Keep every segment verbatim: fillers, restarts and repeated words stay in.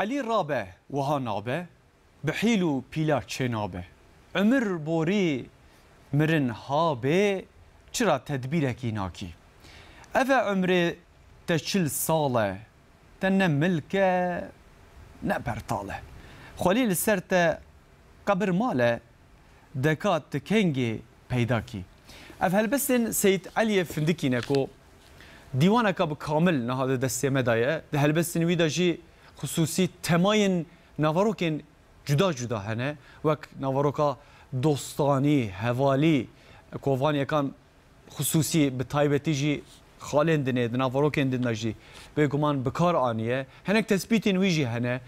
Elî rabe, wiha nabe, bi hîl û pîla çênabe. Umir borî mirin ha bê, çira tedbîrekî nakî? Ev e umrê te çil sal e, te ne milk e, ne pertal e. Xwelî li ser te qebir mal e, deka ti kengê peyda kî. Ev helbestên Seyîd Eliyê Findikî ne ku dîwaneka bi kamil niha di destê me de ye. Di helbestên wî de jî xisûsî temayên naverokên cuda cuda hene, wek naveroka dostanî, hevalî, ku van yekan xisûsî, bi taybetî jî xalên din ê, di naverokên din de jî bêguman bi kar aniye. Hinek tespîtên wî jî hene.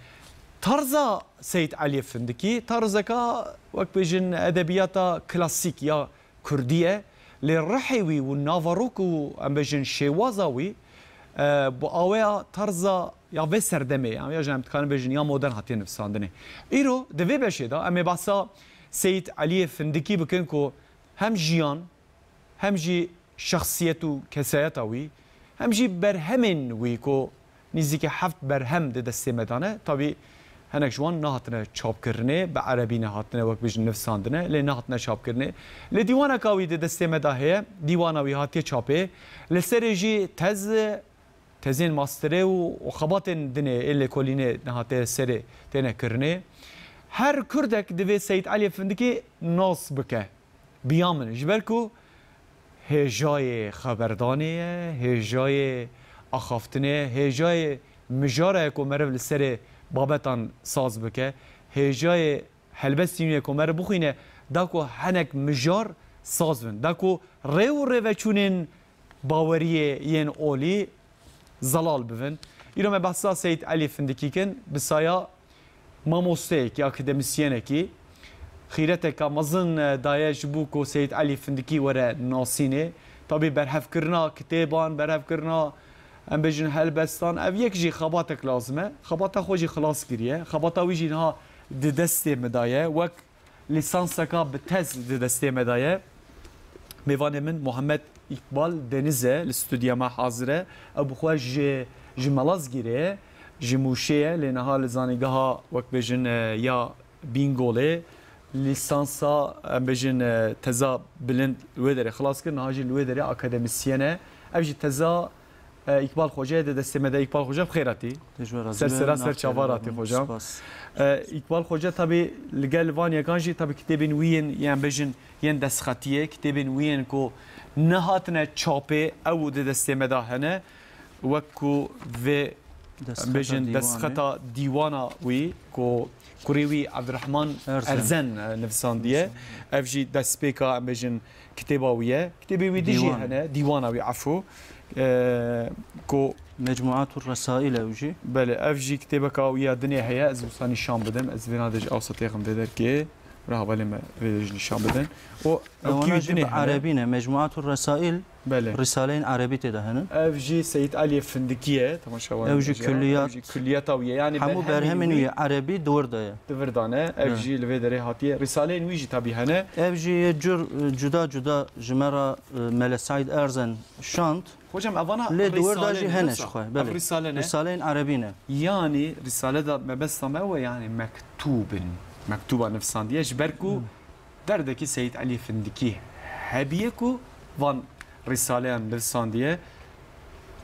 Tarza Seyîd Eliyê Findikî, tarzeka, wek bêjin, edebiyata klasîk ya kurdî ye. Lê rihê wî û naverok û, em bêjin, şêwaza wî, e, bi aweya tarza ya vê serdemê, ya, ya jî em dikarin bêjin ya modern hatiye nivîsandinê. Îro di vê beşê de em ê behsa Seyîd Eliyê Findikî bikin ku hem jiyan, hem jî şexsiyet û kesayeta wî, hem jî berhemên wî ku nîzîkî heft berhem di destê me de ne. Tabî hinek ji wan nehatine çapkirinê, bi erebî nehatine, wek bêjin, nivîsandine, lê nehatine çapkirinê. Lê dîwaneka wî di destê me de heye, dîwana wî hatiye çapê. Li serê jî tez, tezên masterê û, û xebatên dinê ê lêkolînê nehate serê têne kirinê. Her kurdek divê Seyîd Eliyê Findikî nas bike. Biya min, ji ber ku hêjayê xeberdanê ye, hêjayê axaftinê ye, hêjayê mijara ye ku meriv li serê babetan saz bike, hêjayê helbestî nû ye ku meriv bixwîne, da ku hinek mijar saz bin, da ku rê û rêveçûnên baweriyê yên olî zelal bibin. Îro me behsa Seyîd Elî Findikî kin, bi saya mamosteyekî, akademîsyenekî, xîreteka mezin, e, daye ji bo ku Seyîd Elî Findikî were nasînê. Tabî berhevkirina kitêban, berhevkirina, em bêjin, helbestan, ev yek jî xebatek lazim e. Xebata xwe jî xilas kiriye. Xebata wî jî niha di destê min de ye. Wek lîsanseka bi tez di destê me de ye. Mêvanê min Muhammed Îkbal Deniz e, li stûdya me hazir e. Ew bi xwe ji, ji Malazgîrê ye, ji Mûşê ye, lê niha li zanîngeha, wek bêjin, e, ya Bîngolê lîsansa, em bêjin, e, teza bilind li wê derê xilas kir, niha jî li wê derê akademîsyen e. Ev jî teza E, Îkbal Xoce di destê me de. Îkbal Xoce, bi xêr hatî. Te ji we razî be, ser sera ser çava ratî, Xoce. Spas. E, Îkbal Xoce, tabî li gel van yekan jî tabî kitêbên wî yên, yên bêjin, yên destxetiyê, kitêbên wî yên ku nehatine çapê, ew di destê me de hene. Wek ku vê, em bêjin, destxeta dîwana wî ku kurê wî Evdirehman Erzen, Erzen, e, nivisandiye. Ev jî destpêka, em bêjin, kitêba wî ye. Kitêbê wî dî jî hene, dîwana wî, efû. E, ku Mecmuatur Resail ew jî. Belê, ev jî kitêbeka wî ya dinê heye, ez wisa nîşan bidim. Ez vêna de ji awsa têxim vê derkê. Bira hevalê me vê de jî nîşan bidin. O, ew kî wî dinê hene. Ewana jî bi erebî ne. Mecmuatur Resail, belê, Risaleyên Erebî tê de hene. Ev jî Seyîd Eliyê Findikî ye, temaşevan. Ew jî kulliyat. Ew jî kulliyata wî ye. Yanî hemû berhemên wî ye, erebî di wir de ye. Di vir de ne. Ev jî li vê derê hatiye. Risaleyên wî jî tabî hene. Ev jî yê cur, cuda cuda ji me re, e, Mele Seîd Erzen şand. Hocam, evana lê di wir de jî hene ji xwe. Belê. Ev risale ne? Risaleyên erebî ne. Yanî risale de mebesta me ew e, yanî mektûb in. Mektûba nivîsandiye, ji ber ku derdekî Seyîd Elî Findikî hebiye ku van risaleyan nivîsandiye.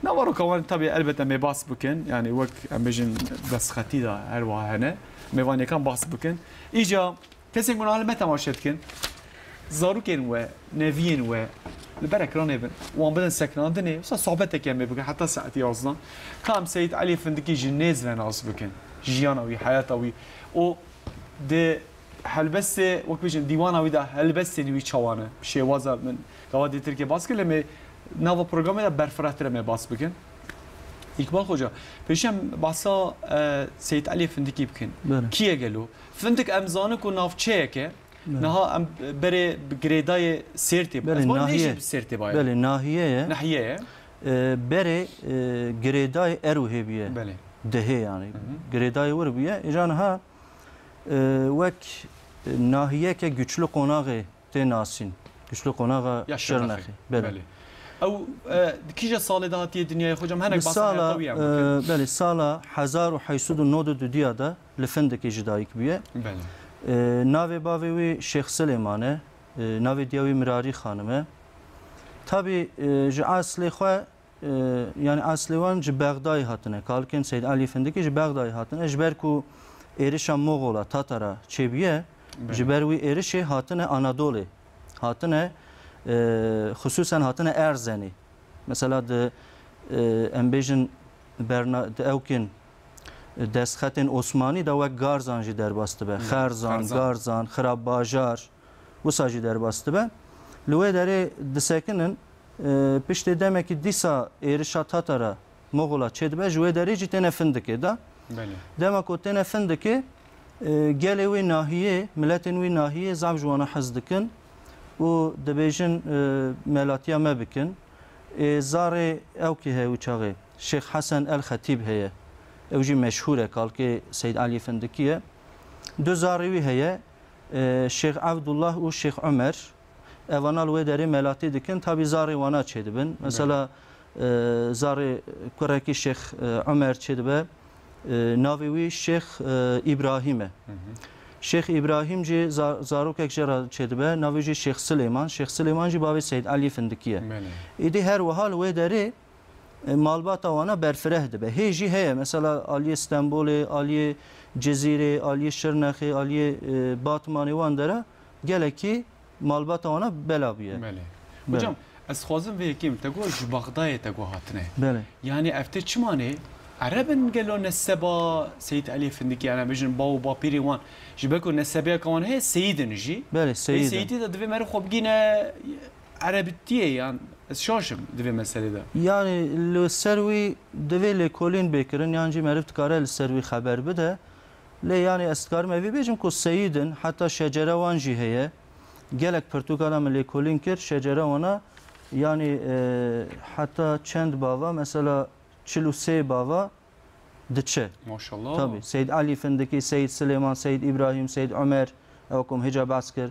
Naveroka wan tabî elbet em ê bas bikin. Yanî wek em bêjin destxetî de her wiha hene. Em ê van yekan bas bikin. Îca kesên ku niha li me temaşe dikin, zarokên we, neviyên we li ber ekranê bin. Wan bidin sekinandinê. Wisa sohbetekê em ê bikin heta saetî yazdeh. Ka em Seyîd Elî Findikî ji nêz ve nas bikin. Jiyana wî, heyata wî. Û di helbestê, wek bêjin, dîwana wî de helbestên wî çawa ne? Bi şêwaza min gava dê Tirkiyê bas kir, lê me nava programê de berfirehtir em ê bas bikin. Îkbal Xoca, pêşî em behsa, e, Seyîd Elî Findikî bikin. Belê. Kî ye gelo? Findik em zanin ku navçeyek e. Belê. Niha em berê bi girêdayê Sêrtê bû. Belê, ez bawer nahîye. Hêjî bi Sêrtê baye. Belê, nahîye ye. Nahîye ye. E, berê, e, girêdayê Erûhê bûye. Belê. Dehê yanî. Hı hı. Girêdayê wir bûye. Îja niha, e, wek, e, nahîyeke güçlü qonaxê tê nasîn. Güçlü qonaxa Şirnexê. Belê. Belê. Ew e, di kîja salê de hatiye dinyayê, xocam, hinek Li bahsa sala, heyata wî em bikin. E, belê, sala hezar û heyt sed û nod û dudiya de li Findikê ji dayik bûye. Belê. E, navê bavê wî Şêx Silêman e. E, navê diya wî Mirarî Xanim e. Tabî, e, ji eslê xwe, e, yanî eslê wan ji Bexdayê hatine. Kalikên Seyd Elî Findikî ji Bexdayê hatine. Ji ber ku êrişa Moxola, Tatara çêbûye, Belê. ji ber wî êrişê hatine Anadolê. Hatine, e, xisûsen hatine Erzenê. Mesela di, e, em bêjin berna-, di ewkên, e, destxetên Osmanî de wek Garzan jî derbas dibe. Belê. Xerzan, Garzan. Garzan, Xirabbajar, wisa jî derbas dibe. Li wê derê disekinin, e, piştê demekî dîsa êrişa Tatara Moxola çêdibe, ji wê derê jî têne Findikê de. Belê. Dema ku têne Findikê, e, gelê wê nahiyê, miletên wê nahiyê zaf ji wana hez dikin û dibêjin, e, melatiya me bikin. Ê, zarê ewkê heye wî çaxê. Şêx Hesen El Xetîb heye. Ew jî meşhûr e, kalkê Seyd Elî Findikî ye. Du zarê wî heye. E, Şêx Evdullah û Şêx Omer. Evana li wê derê melatî dikin, tabî zarê wana çêdibin. Mesela, e, zarê kurekî Şêx, e, Omer çêdibe, e, navê wî Şêx, e, Îbrahîm e. Hı hı. Şêx Îbrahîm jî za-, zarokek jê re çêdibe, navê jî Şêx Silêman. Şêx Silêman jî bavê Seyd Elî Findikî ye. Belê. Îdî her wiha li wê derê, e, malbata wana berfireh dibe. Hê jî heye, mesela aliyê Stenbolê, aliyê Cizîrê, aliyê Şirnexê, aliyê, e, Batmanê wan dera gelekî malbata wana bela bûye. Belê. Belê. Hocam, ez xwazim vê yekê bim. Te got ji Bexdayê te got hatine. Belê. Yani ev tê çima nê? Ereb in gelo neseba Seyîd Elî Findikî, yani bêjin bav û bapîrê wan. Ji ber ku nesebeyeke wan heye, Seyîd in jî. Belê, Ê Seyîd in. Seyîdî de divê meriv xwe bigîne erebitiyê, yan ez şaş im di vê meselê de. Yani li ser wî divê lêkolîn bê kirin, yan jî meriv dikare li ser wî xeber bide. Lê yani ez dikarim evî bêjim ku Seyîd in, heta şecere wan jî heye. Gelek pirtûka de min lêkolîn kir, şecere wana, yanî, e, heta çend bava, mesela çil û sê bava diçe. Maşallah. Tabii. Seyd Elî Findikî, Seyd Silêman, Seyd Îbrahîm, Seyd Omer, ew ku min hêca behs kir.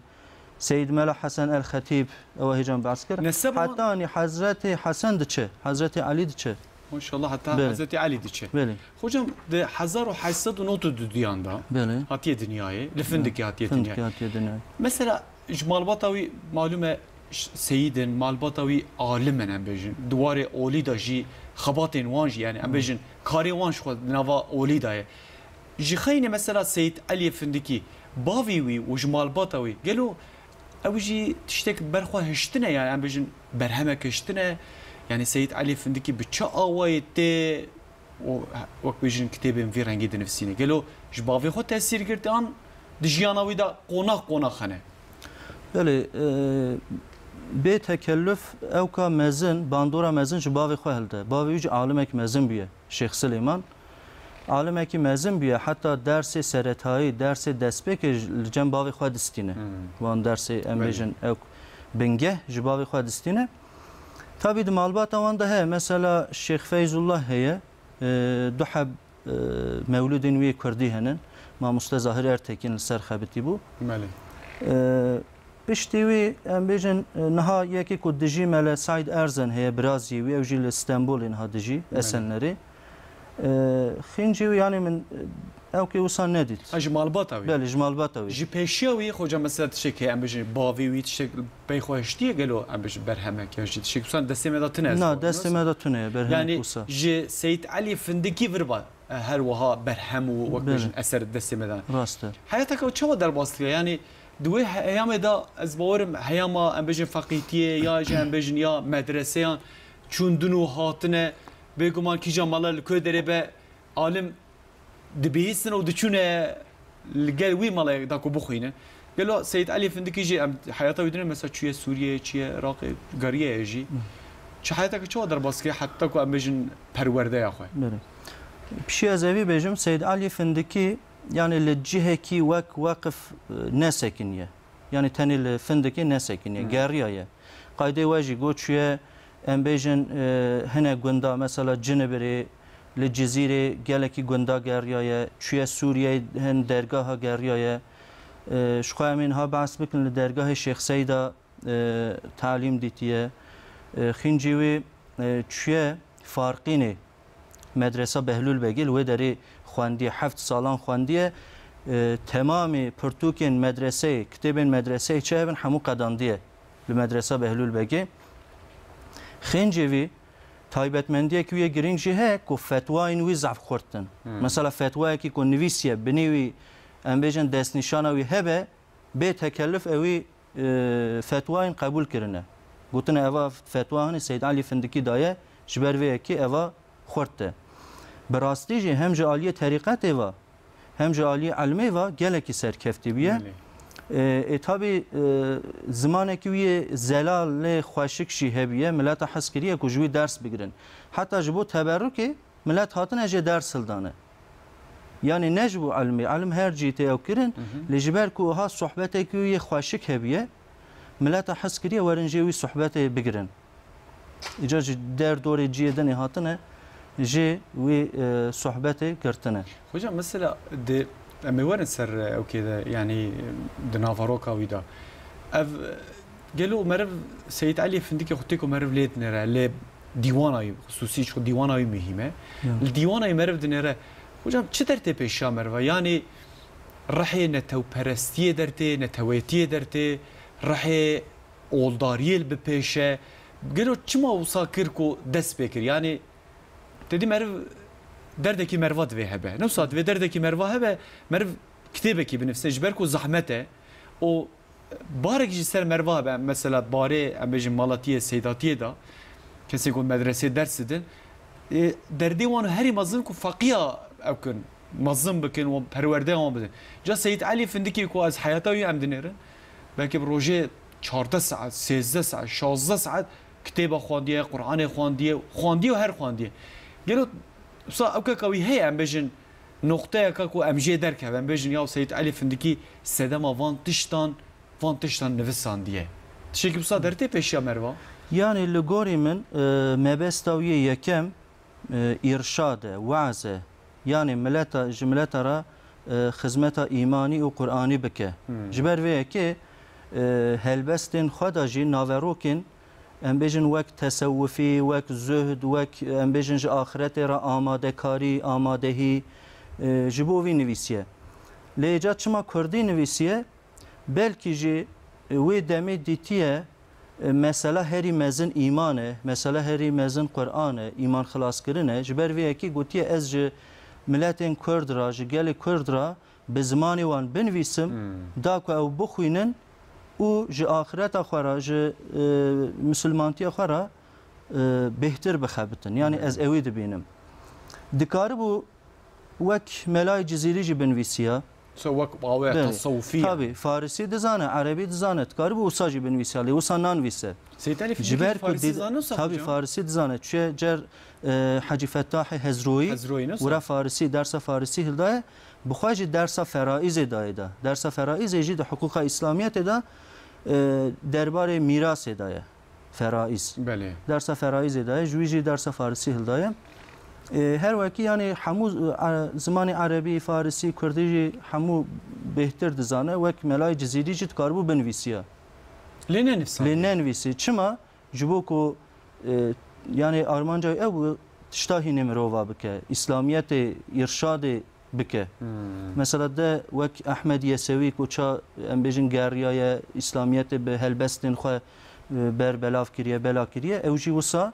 Seyd Mela Hesen El Xetîb, ew hêca min behs kir. Neseba wan Heta anî Hezretê Hesen diçe, Hezretê Elî diçe. Maşallah, heta Belê. Hezretê Elî diçe. Belê. Hocam, di hezar û heşt sed û nod û dudiyan de Belê. Hatiye dinyayê, li Findikê hatiye Findikê dinyayê. Hatiye dinyayê. Mesela, ji malbata wî malûm e, ş-, seyîd in, malbata wî alim in, em bêjin. Di warê olî de jî xebatên wan jî, yani, em bêjin, karê wan ji xwe di nava olî de ye. Ji xeynê mesela Seyîd Eliyê Findikî, bavê wî û ji malbata wî, gelo ew jî tiştek ber xwe hiştine, yani, em bêjin, berhemek hiştine? Yani, Seyîd Eliyê Findikî bi çi awayê tê û, wek bêjin, kitêbên vî rengî dinivîsîne? Gelo ji bavê xwe tesîr girtiye an di jiyana wî de qonax qonax hene? Belê, e, bê tekelluf ewka mezin, bandora mezin ji bavê xwe hilde. Bavê wî jî alimek mezin bûye, Şêx Silêman. Alimekî mezin bûye, heta dersê seretayî, dersê destpêkê ji, li cem bavê xwe distîne. Hmm. Wan dersê, em Belê. bêjin, ewk bingeh ji bavê xwe distîne. Tabî di malbata wan de heye. Mesela Şêx Feyzullah heye, e, du heb, e, mewlûdên wî yê kurdî hene. Mamoste Zahir Ertekîn li ser xebitî bû. Belê. E, piştî wî, em bêjin, e, niha yekê ku dijî Mele Saîd Erzen heye, birazî wî, ew jî li Stenbolê niha dijî, Belê. Esenlerê. E, xîncî wî, yanî min, e, ewkê wisa nedît. Ha, ji malbata wî? Belê, ji malbata wî. Ji pêşiya wî, xoca, mesela tiştek heye, em bêjin, bavê wî tiştek pey xwe hiştiye gelo, em bêjin, berhemek ya jî tiştek wisa destê me de tune? Na, destê me de tune ye, berhemek Yani, wisa. Ji Seyîd Elî Findikî vir ba, e, her wiha berhem û wek Belê. bêjin eser destê me de. Rast e. Heyata ke çawa derbas dike? Yani, di wê he-, heyamê de ez bawerim heyama, em bêjin, feqîtiyê ya jî, em bêjin, ya medreseyan çûn din û hatine, bêguman kîja mala li ku derê be, alim dibihîstin û diçûne li gel wî malayê da ku bixwînin. Gelo Seyîd Elî Findikî jî em heyata wî dine, mesela çûye Sûriyeyê, çûye Iraqê, geriye ye jî. Çi heyateke çawa derbas kiriye heta ku em bêjin perwerdeya xwe? Belê. Pişiya ez evî bêjim, Seyîd Elî Findikî, yani, li cihekî wek weqif, e, nesekiniye. Yani tenê li Findikê nesekiniye, Hı. geriyaye. Qaydê we jî got çûye, em bêjin, e, hinek gunda, mesela Cinibirê, li Cizîrê gelekî gunda geriyaye, çûye Sûriyeyê hin dergaha geriyaye. E, ji xwe em ê niha behs bikin li dergahê Şêx Seyda, e, talîm dîtiye. E, Xîncî wî, e, çûye Farqînê, medresa Behlûl Begê, li wê derê xwendiye, heft salan xwendiye. E, temamê pirtûkên medreseyê, kitêbên medreseyê çi hebin hemû qedandiye li medresa Behlûl Begê. Xêncê vî taybetmendiyek wî yê girîng jî heye ku fetwayên wî zehf xurt in. Hmm. Mesela fetwayekî ku nivîsiye, binê wî, em bêjin destnîşana wî hebe, bê tekelluf ewî, e, fetwayên qebûl kirine. Gotine eva fetwa hinî Seyd Elî Findikî daye, ji ber vê yekê eva xurt e. Bi rastî jî hem ji aliyê terîqetê ve, hem ji aliyê ilmê ve gelekî serkeftî bûye. Belê. E, e, tabî, e, zimanekî wî yê zelal lê xweşik jî hebûye, mileta hez kiriye ku ji wî ders bigirin. Heta ji bo teberrukê, milet hatine jê ders hildane. Yanî ne ji bo ilmê, ilm her cî tê ew kirin, Mhm. lê ji ber ku wiha sohbetekî wî yê xweşik hebûye, mileta hez kiriye werin jê wî sohbetê bigirin. Îca ji der dorê ciyê dinê hatine jê wî, e, sohbetê girtine. Hocam, mesela di, em ê werin ser, e, ewkê de, yanî, e, di navaroka wî de. Ev, e, gelo meriv Seyîd Elî Findikê xwe tê ku meriv lê dinêre, lê dîwana wî xisûsî, çiqo dîwana wî muhîm e. Ya. Li dîwana wî meriv dinêre. Hocam, çi dertê pêşiya meriva? Yanî rihê netewperestiyê dertê, neteweytiyê dertê, rihê oldariyê li bi pêş e. Gelo çima wisa kir ku dest pê kir? Yanî te dî meriv derdekî meriva divê hebe. Ne wisa divê derdekî meriva hebe, meriv kitêbekî binivîse, ji ber ku zehmet e û barek jî ser meriva hebe, mesela barê, em bêjin, malatiyê, seydatiyê de, kesên ku medresê ders didin, e, derdê wan herî mezin ku feqiya ew kin, mezin bikin û perwerdeya wan bidin. Ca Seyîd Elî Findikî ku ez heyata wî em dinêrin, belkî bi rojê çardeh saet, sêzdeh saet, şazdeh saet kitêba xwendiye, Qur'anê xwendiye, xwendiye û her xwendiye. Gelo wisa ew keka wî heye, em bêjin, noqteyeka ku em jê derkevin, em bêjin, ya Seyîd Elî Findikî sedema van tiştan, van tiştan nivisandiye. Tiştekî wisa dertê pêşiya meriva? Yanî li gorî min, e, mebesta wî yê yekem, e, îrşad e, weaz e. Yanî mileta, ji mileta re, e, xizmeta îmanî û Qur'anî bike. Hmm. Ji ber vê yekê, e, helbestên xwe de jî naverokên, em bêjin, wek tesewufî, wek zuhd, wek, em bêjin, ji axiretê re amadekarî, amadehî, e, ji bo vî nivîsiye. Lê ca çima kurdî nivîsiye? Belkî jî wê demê dîtiye, e, mesela herî mezin îman e, mesela herî mezin Qur'an e, îman xilaskirin e. Ji ber vê yekê gotiye, ez ji miletên Kurd re, ji gelê Kurd re bi zimanê wan binivîsim, Hmm. da ku ew bixwînin û ji axireta xwe re, ji, e, misilmantiya xwe re, e, bêhtir bixebitin. Yanî Hmm. ez ewî dibînim. Dikaribû wek Melayê Cizîrî jî binivîsiya. So wek awê Belê. Tasawufî. Tabî, Farisî dizane, Erebî dizane, dikaribû wisa jî binivîsiya, lê wisa nanivîse. Seyîd Elî Ji Findikî ber ku Farisî did-, dizane wisa tabî hocam? Farisî dizane. Çûye cer, e, Hecî Fetahê Hezroyî, Hezroyî nasıl? Wira Farisî, dersa Farisî hildaye, bi xwe jî dersa feraîzê daye da. Dersa feraîzê jî di hiqûqa Îslamiyetê de, e, derbarê mîrasê daye. Feraîz. Belê. Dersa feraîzê daye, ji wî jî dersa Farisî hildaye. E, her wekî, yanî hemû, e, zimanê Erebî, Farisî, Kurdî jî hemû bêhtir dizane, wek Melayê Cizîrî jî dikaribû binivîsiya. Lê nenivîsand. Lê nenivîsî. Çima? Ji bo ku, e, yanî armanca wî ew bû, tişta hînê mirova bike, Îslamiyetê, îrşadê bike. Hmm. Mesela de wek Ehmed Yesewî ku ça, em bêjin, geriyaye, Îslamiyetê bi helbestên xwe, e, ber belav kiriye, bela kiriye, ew jî wisa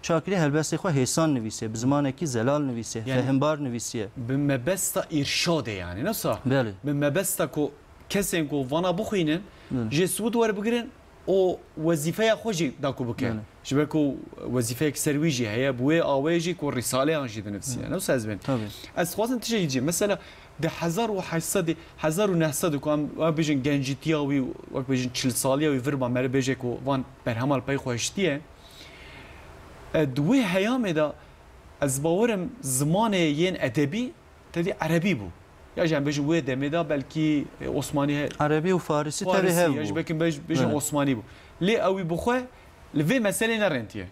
ça kiriye, helbestê xwe hêsan nivîsiye, bi zimanekî zelal nivîsiye, Yani, fehimbar nivîsiye. Bi mebesta îrşadê, yani, nasıl? Belê. Bi mebesta ku kesên ku vana bixwînin, Belê. Jê siwit were bigirin, û wezîfeya xwe jî da ku bike. Belê. Ji ber ku wezîfeyek ser wî jî heye, bi wê awê jî ku rîsaleyan jî dinivîsîne. Hı. Ne wisa ez bên. Tabii. Ez dixwazim tiştekî cî. Mesela di hezar û heşt sedî, hezar û neh sedî ku em, em bêjin gencîtiya wî, wek bêjin çil saliya wî vir ba, mere bêje ku van berhema li pey xwe hiştiye. E, di wê heyamê de ez bawerim zimanê yên edebî tevî erebî bû. Ya jî em bêjin wê demê de belkî, e, osmanî he-, Erebî û farisî tevî Farisî, hev ya jî bû. Belkî bej-, bêjin Evet. osmanî bû. Lê ew wî bi xwe li vê meselê nerêntiye.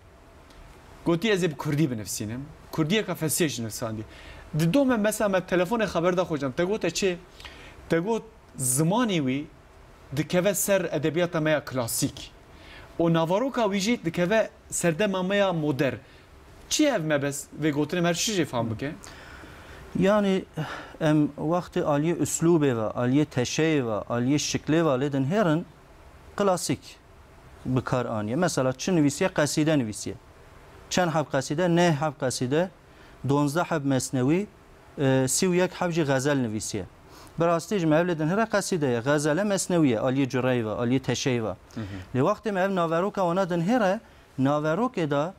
Gotiye, ez ê bi kurdî binivîsînim. Kurdiyeka fesîh jî nivîsandî. Di do me mesela me telefonê xeber da xocam. Te gote çi? Te got zimanî wî dikeve ser edebiyata me ya klasîk. û naveroka wî jî dikeve serdema me ya modern. Çi ye ev mebest, vê gotinê me çi jê fam bike? Yani em wextê aliyê uslûbê ve, aliyê teşeyê ve, aliyê şiklê ve lê dinhêrin klasîk bi kar aniye. Mesela çi nivîsiye? Qesîde nivîsiye. Çend heb qesîde? Neh heb qesîde, donzdeh heb mesnewî, e, sî û yek heb jî xezel nivîsiye. Bi rastî jî me ev lê dinhêre qesîde ye, xezel e, mesnewî ye, aliyê cureyê ve, aliyê teşeyê ve. Lê wextê me ev naveroka wana dinhêre, naverokê de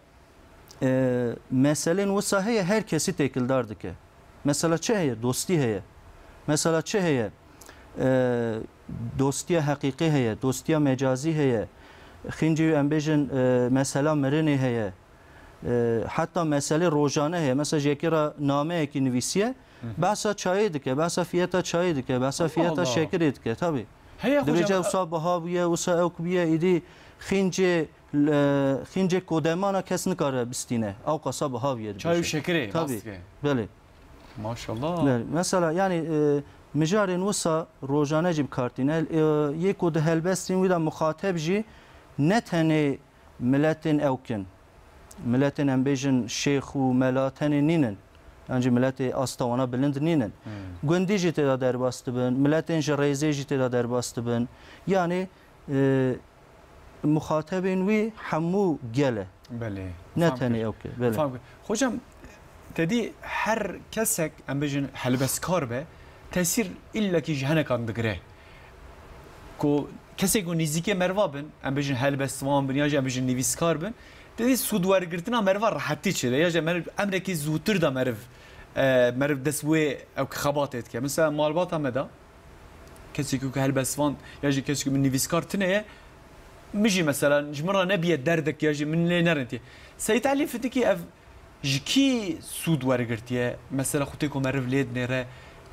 e, meselên wisa heye, her kesî têkildar dike. Mesela çi heye? Dostî heye. Mesela çi heye? E, dostiya heqîqî heye, dostiya mecazî heye. Xîncî em bêjin, e, mesela mirinê heye. E, heta meselê rojane heye. Mesela ji yekê re nameyekî nivîsiye, behsa çayê dike, behsa fiyeta çayê dike, behsa fiyeta şekirê dike. Tabî. Heye, dibêje wisa biha bûye, wisa ewk bûye, îdî xîncê L-, xîncê kodemana kes nikare bistîne. Ew qasa biha bûye dibêje. Çay û şekirê, rast dike. Belê. Maşallah. Belê. Mesela, yani, e, mijarên wisa rojane jî bi kar tîne. E, yê ku di helbestên wî de muxateb jî ne tenê miletên ewk in. Miletên, em bêjin, şêx û mela tenê nînin. Yan jî miletê asta wana bilind nînin. Gundî jî tê de derbas dibin. Miletên ji rêzê jî tê de derbas dibin. Yani, e, muxatebên wî hemû gel e. Belê. Ne tenê ew ke. Belê. Fam kir. Hocam, te dî her kesek, em bêjin, helbestkar be, tesîr illekî ji henekan digire. Ku kesê ku nîzîkê meriva bin, em bêjin helbestvan bin, ya jî em bêjin nivîskar bin, te dî sûdwergirtina meriva rehetî çêde, ya jî meriv emrekî zûtir de meriv, e, meriv dest wê ew xebatê dike. Mesela malbata me de, kesê ku helbestvan ya jî kesê ku min nivîskar tune ye, min jî mesela ji min re nebiye derdek ya jî min lê nerentiye. Seyîd Elî Fidikî ev ji kî sûd wergirtiye? Mesela xwe tê ku meriv lê dinêre,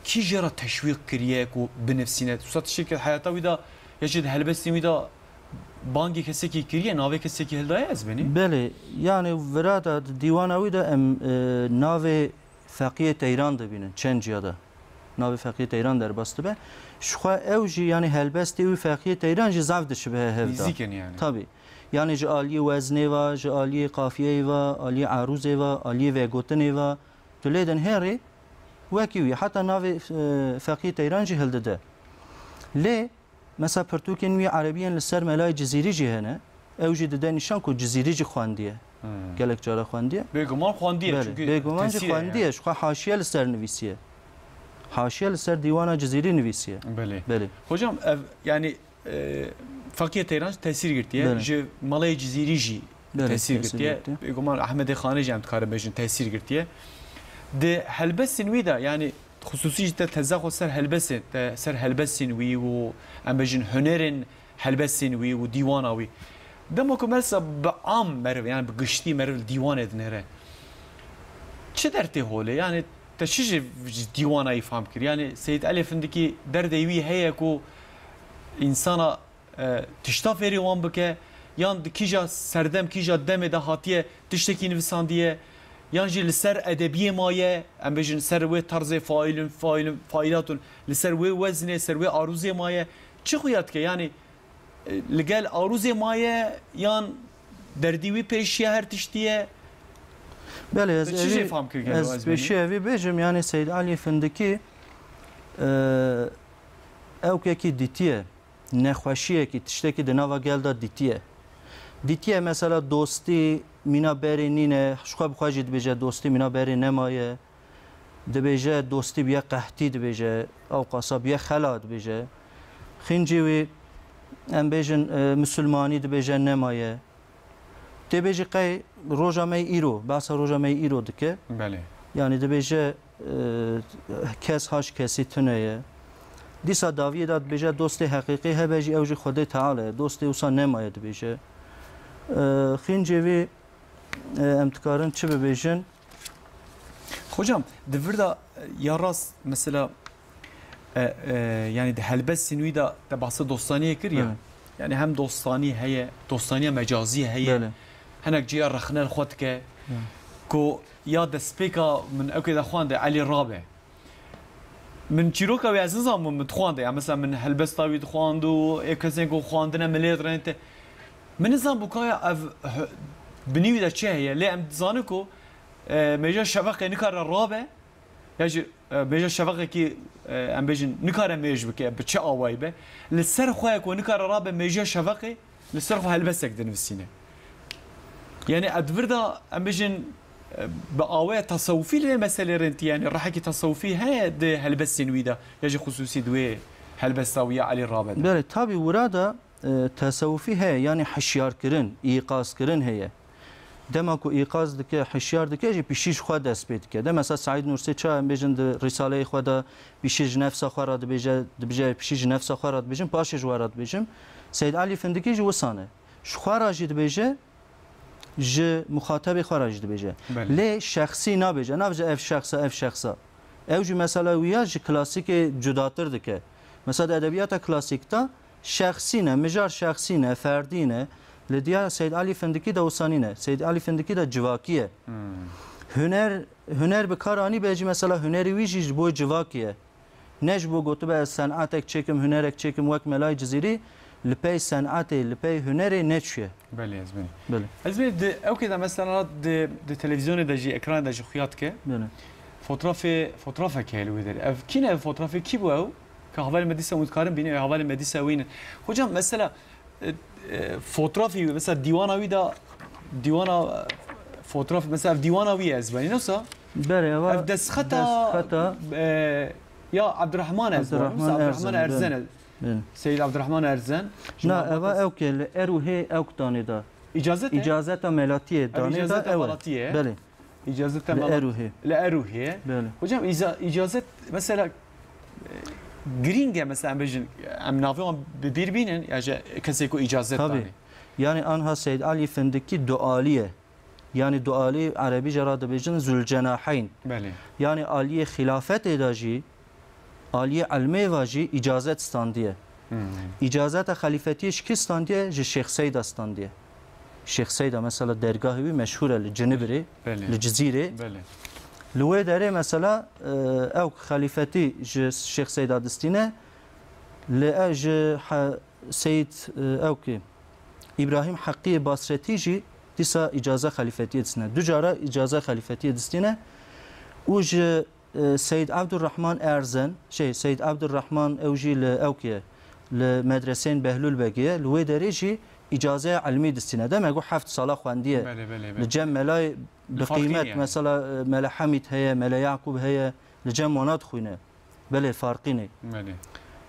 kî jê re teşwîq kiriye ku binivîsîne? Wisa tiştekî heyata wî de ya jî di helbestên wî de bangê kesekî kiriye, navê kesekî hildaye ez benî? Belê, yani vira de di dîwana wî de em, e, navê Feqiyê Teyran dibînin çend ciya de. Navê Feqiyê Teyran derbas dibe. Ji xwe ew jî, yanî helbestê wî Feqiyê Teyran jî zaf dişibihe hev de. Nîzîk in yani. Tabî. Yanî ji aliyê weznê ve, ji aliyê qafiyeyê ve, aliyê erûzê ve, aliyê vegotinê ve, tu lê dinhêrî wekî wî. Heta navê, e, Feqiyê Teyran jî hildide. Lê, mesela pirtûkên wî erebî yên li ser Melayê Cizîrî jî hene. Ew jî dide nîşan ku Cizîrî jî xwendiye. Hmm. Gelek cara xwendiye. Bêguman xwendiye. Belê, çünkü bêguman jî tesîrê xwendiye. Ji xwe haşiye li ser nivîsiye. Haşiye li ser dîwana Cizîrî nivîsiye. Belê. Belê. Hocam, ev, yani, e, Feqiyê Teyran tesîr girtiye. Belê. Ji Melayê Cizîrî jî tesîr girtiye. Bêguman Ehmedê Xanê jî em dikarin bêjin tesîr girtiye. Di helbestên wî de, yani, xusûsî jî te teze xwe ser helbestên, te ser helbestên wî û em bêjin hunerên helbestên wî û dîwana wî. Dema ku mesela bi am meriv, yani bi giştî meriv li dîwanê dinêre. Çi dertê holê? Yani te çi ji, ji dîwana wî fam kir? Yani Seyîd Elê Findikî derdê wî heye ku însana, e, tişta fêrî wan bike, yan di kîja serdem, kîja demê de hatiye tiştekî nivisandiye, yan jî li ser edebiyê maye, em bêjin ser wê tarzê faîlin, faîlin, faîlatun, li ser wê wezinê, ser wê arûzê maye. Çi xuya dike? Yani, e, li gel arûzê maye, yan derdî wî pêşiye her tiştî ye? Belê, ez Te çi jê evî, fam kir gelo ez ez pêşiye benî? Evî bêjim, yani Seyîd Elî Findikî, e, ewkekî dîtiye, nexweşiyekî, tiştekî di nava gel de dîtiye. Dîtiye mesela dostî mîna berê nîne, ji xwe bi xwe jî dibêje dostî mîna berê nemaye. Dibêje dostî bûye qehtî dibêje, ew qasa bûye xela dibêje. Xîncî wî, em bêjin, e, misilmanî dibêje nemaye. Tê bêjî qey roja me yê îro, behsa roja me yê îro dike. Belê. Yanî dibêje, e, kes haş kesî tune ye. Dîsa dawiyê de dibêje dostê heqîqî hebe jî ew jî Xwedê Teala ye. Dostê wisa nemaye dibêje. E, xîncê vî, e, em dikarin çi bibêjin? Hocam, di vir de, e, ya rast mesela, e, e, yani di helbestên wî de te bahsa dostaniyê kir ya. Belê. Yani hem dostanî heye, dostaniya mecazî heye. Belê. Hinek ciya rexne li xwe dike. Belê. Ku ya destpêka min ewkê de xwende Elî Rabe. Min çîroka wî ez nizanim min dixwande. Ya mesela min helbesta wî dixwand û ê kesên ku xwandine min lê dirente. Min nizan bûkaya ev h-, binî wî de çi heye, lê em dizanin ku, e, mêja şeveqê nikare rabe, ya jî, e, mêja şeveqekî, e, em bêjin, nikare mêj bike, bi çi awayî be. Li ser xwe ye ku nikare rabe mêja şeveqê, li ser xwe helbestek dinivîsîne. Yani, ez di vir de, em bêjin, e, bi awaya tasawufî li vê meselê rêntî, yani, rehekî tasawufî heye di helbestên wî de, ya jî xusûsî di wê helbesta wî ya Elî rabe de. Belê, tabî wira de, e, tasawufî heye, yani hişyarkirin, îqazkirin heye. Dema ku îqaz dike, hişyar dike jî piştî ji xwe dest pê dike. De mesela Seîd Nursi ça em bêjin di Rîsaleyê xwe de piştî ji nefsa xwe re dibêje, dibêje piştî ji nefsa xwe re dibêjim, paşê ji we re dibêjim. Seîd Elî Findikî jî wisa ne. Ji xwe re jî dibêje, ji muxatebê xwe re jî dibêje. Belê. Lê şexsî nabêje. Nabêje ev şexsa, ev şexsa. Ew jî mesela wî ya ji klasîkê cudatir dike. Mesela di edebiyata klasîk de şexsî ne, mijar şexsî ne, ferdî ne. Li diya Seyd Elî Findikî de wisa nîne. Seyd Elî Findikî de civakî ye. Hmm. Huner, huner bi kar anî be jî mesela hunerê wî jî ji bo civakî ye. Ne ji bo gotibe ez senatek çêkim, hunerek çêkim wek Melayê Cizîrî, li pey senatê, li pey hunerê neçûye. Belê, ez bînim. Belê. Ez bînim di, ew kê de mesela di, di televîzyonê de jî, ekranê de jî xuya dike. Belê. Fotrafê, fotrafek heye li wê derê. Ev kî ne ev fotrafê? Kî bû ew? Ka hevalê me dîsa û dikarin bînin, ew hevalê me dîsa wî ne. Hocam, mesela, e, e, fotrafî, mesela dîwana wî de, dîwana, e, fotraf, mesela ev dîwana wî ye, ez benî, wisa? Belê, eva Ev destxeta, destxeta e, ya Abdurrahman ez benî, wisa Abdurrahman Abdurrahman Erzen, Erzen, belê. ez. Belê. Seyîd Abdurrahman Erzen. Ji Na, malbatê eva ewk e, li Erûhê ewk danê da. Îcazet e? Îcazeta Melatiyê Ev danê da, îcazeta ew e. Melatiyê ye. Belê. Îcazeta Li Melat-, Erûhê. Li Erûhê ye. Belê. Hocam, îza-, îcazet mesela, e, girîng e, mesela em bêjin, em navê wan bi bîr bînin, ya ji kesê ku îcazet Tabii. danê. Yani anha Seyd Alî Findikî dualî ye. Yani dualî erebî jê re dibêjin Zülcenaheyn. Belê. Yani aliyê xilafetê de jî, aliyê ilmê ve jî îcazet standiye. Hmm. Îcazeta xelîfetiyê ji kî standiye? Ji Şêx Seyda standiye. Şêx Seyda mesela dergahê wî meşhûr e li Cinibirê, Belê. li Cizîrê. Belê. Li wê derê mesela, e, ew xelîfetî ji Şêx Seyda distîne, li e, ji he-, Seyîd, e, ew kê, Îbrahîm Heqiyê Basretî jî dîsa îcaze xelîfetiyê distîne. Du cara îcaze xelîfetiyê distîne û ji e, Seyd Abdurrahman Erzen, şey, Seyd Abdurrahman ew jî li ewkê, li medreseyên Behlûl Begê ye, li wê derê jî îcazeya ilmî distîne. Demek ku heft sala xwendiye. Belê, belê, belê. Li cem melayê Li bi Farqînê qîmet, yani. Mesela, e, Mele Hemîd heye, Mele Yaqûb heye, li cem wana dixwîne. Belê, Farqînê. Belê.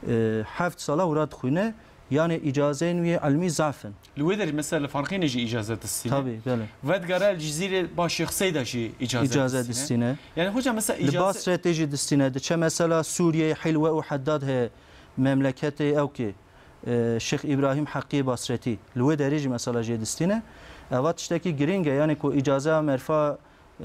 E, heft sala wira dixwîne, yani îcazeyên wî ilmî zaf in. Li wê derê mesela li Farqînê jî îcazet distîne. Tabii, belê. Vedigere li Cizîrê ba Şêx Seyda jî îcazet Îcazet distîne. distîne. Yani hocam mesela Li îcazet Basretê jî distîne. Diçe mesela Sûriyeyê Hilwe û Heddad heye. Memleketê ewkê, e, Şêx Îbrahîm Heqiyê Basretî. Li wê derê jî mesela jê distîne. Eva tiştekî girîng e. Yani ku îcazeya merfa,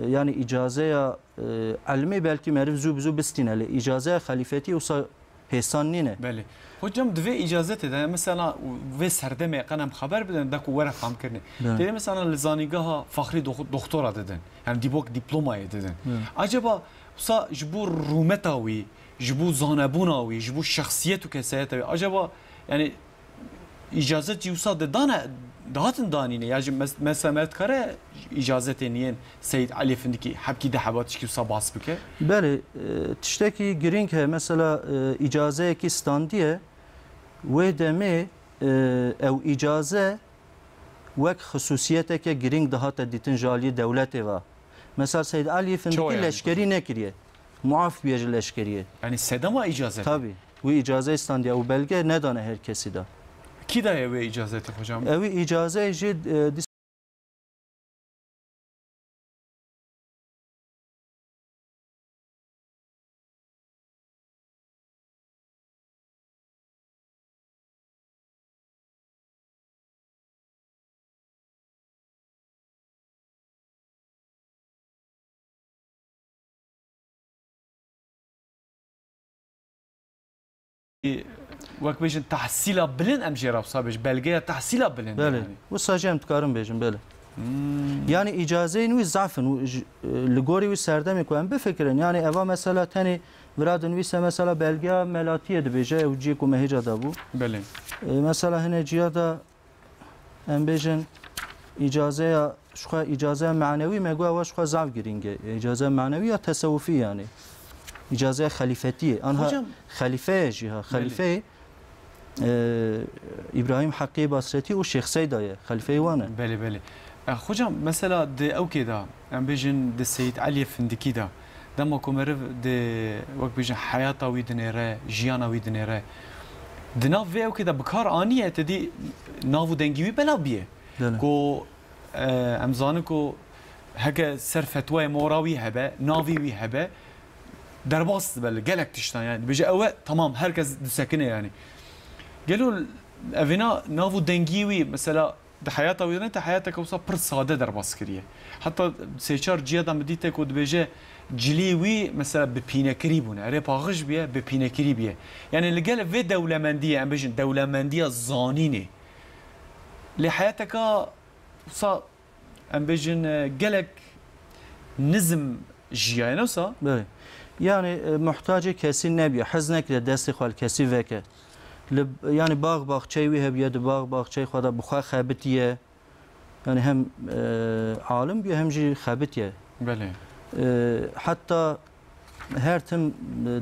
e, yani îcazeya, e, ilmê belkî meriv zû bi zû bistîne. Lê îcazeya xelîfetî wisa hêsan nîne. Belê. Hocam, di vê îcazetê de, mesela, vê serdemê qe em xeber bidin, da ku were famkirinê. Belê. Tê de mesela li zanîngeha faxrî dox-, doxtora didin. Yani dîbok dîplomayê didin. Belê. Acaba wisa ji bo rûmeta wî, ji bo zanebûna wî, ji bo şexsiyet û kesayeta wî, acaba, yani, îcazet jî wisa de dane, dihatin danîne, ya jî mes-, mesela me dikare îcazetên yên Seyîd Elî Findikî hebkî de heba tişkî wisa bas bike? Belê, e, tiştekî girîng heye. Mesela, e, îcazeyekî standiye, wê demê, e, ew îcaze wek xisûsiyeteke girîng dihate dîtin ji aliyê dewletê ve. Mesela Seyîd Elî Findikî Çawa yani? leşkerî nekiriye. Muaf bûye ji leşkeriyê. Yani sedema îcazet? Tabii. Wî îcazeyê standiye, ew belge nedane her kesî de. Kî daye wê îcazetê hocam? Ew îcazeyê jî, e, Wek bêjin tehsîla bilind, em jê re wisa bêjin, belgeya tehsîla bilind Belê. yani. Wisa jî em dikarin bêjin, belê. Hmm. Yani îcazeyên wî zaf in, û ji, li gorî wî serdemê ku em bifikirin, yani eva mesela tenê vira dinivîse mesela belgeya melatiyê dibêje, ew ciyê ku me hêca dabû. Belê. E, mesela hine ciya da Em bêjin îcazeya, ji xwe îcazeya manewî me got, ewa ji xwe zaf girîng e. Îcazeya manewî ya tesewufî yanî. Îcazeya xelîfetiyê. Anha Hocam. Xelîfe ye jî ha. Belê. Xelîfeyê, e, Îbrahîm Heqî Basretî û Şêx Seyda ye. Xelîfeyê wan e. Belê, belê. E, hocam, mesela di ewkê de, em bêjin di Seyîd Eliyê Findikî de, dema ku meriv di, wek bêjin, heyata wî dinêre, jiyana wî dinêre, di nav vê ewkê de bi kar aniye, te dî nav û dengî wî belav bîye. Belê. Ku, e, em zanin ku heke ser fetwayê mora wî hebe, navî wî hebe, derbas dibe li gelek tiştan, yani. Dibêje, ew e, tamam, herkes disekine, yani. Gelo evêna nav û dengî wî, mesela, di heyata wî de ne, te heyateke wisa pir sade derbas kiriye. Heta sê çar ciya de min dîte ku dibêje, cilî wî, mesela, bi pînekirî bûne. Erê paxij bûye, bi pînekirî bûye. Yani, li gel vê dewlemendiyê, em bêjin, dewlemendiya zanînê. Lê heyateka wisa, em bêjin, e, gelek nizm jiyaye, ne wisa? Belê. Yani, e, muhtacê kesî nebîye, hez nekiriye destê xwe li kesî veke. Li, yani, bax baxçeyê wî hebiye, di bax baxçeyê xwe de bi xwe xebitiye. Yani, hem, e, alim bûye, hem jî xebitiye. Belê. E, heta her tim, e,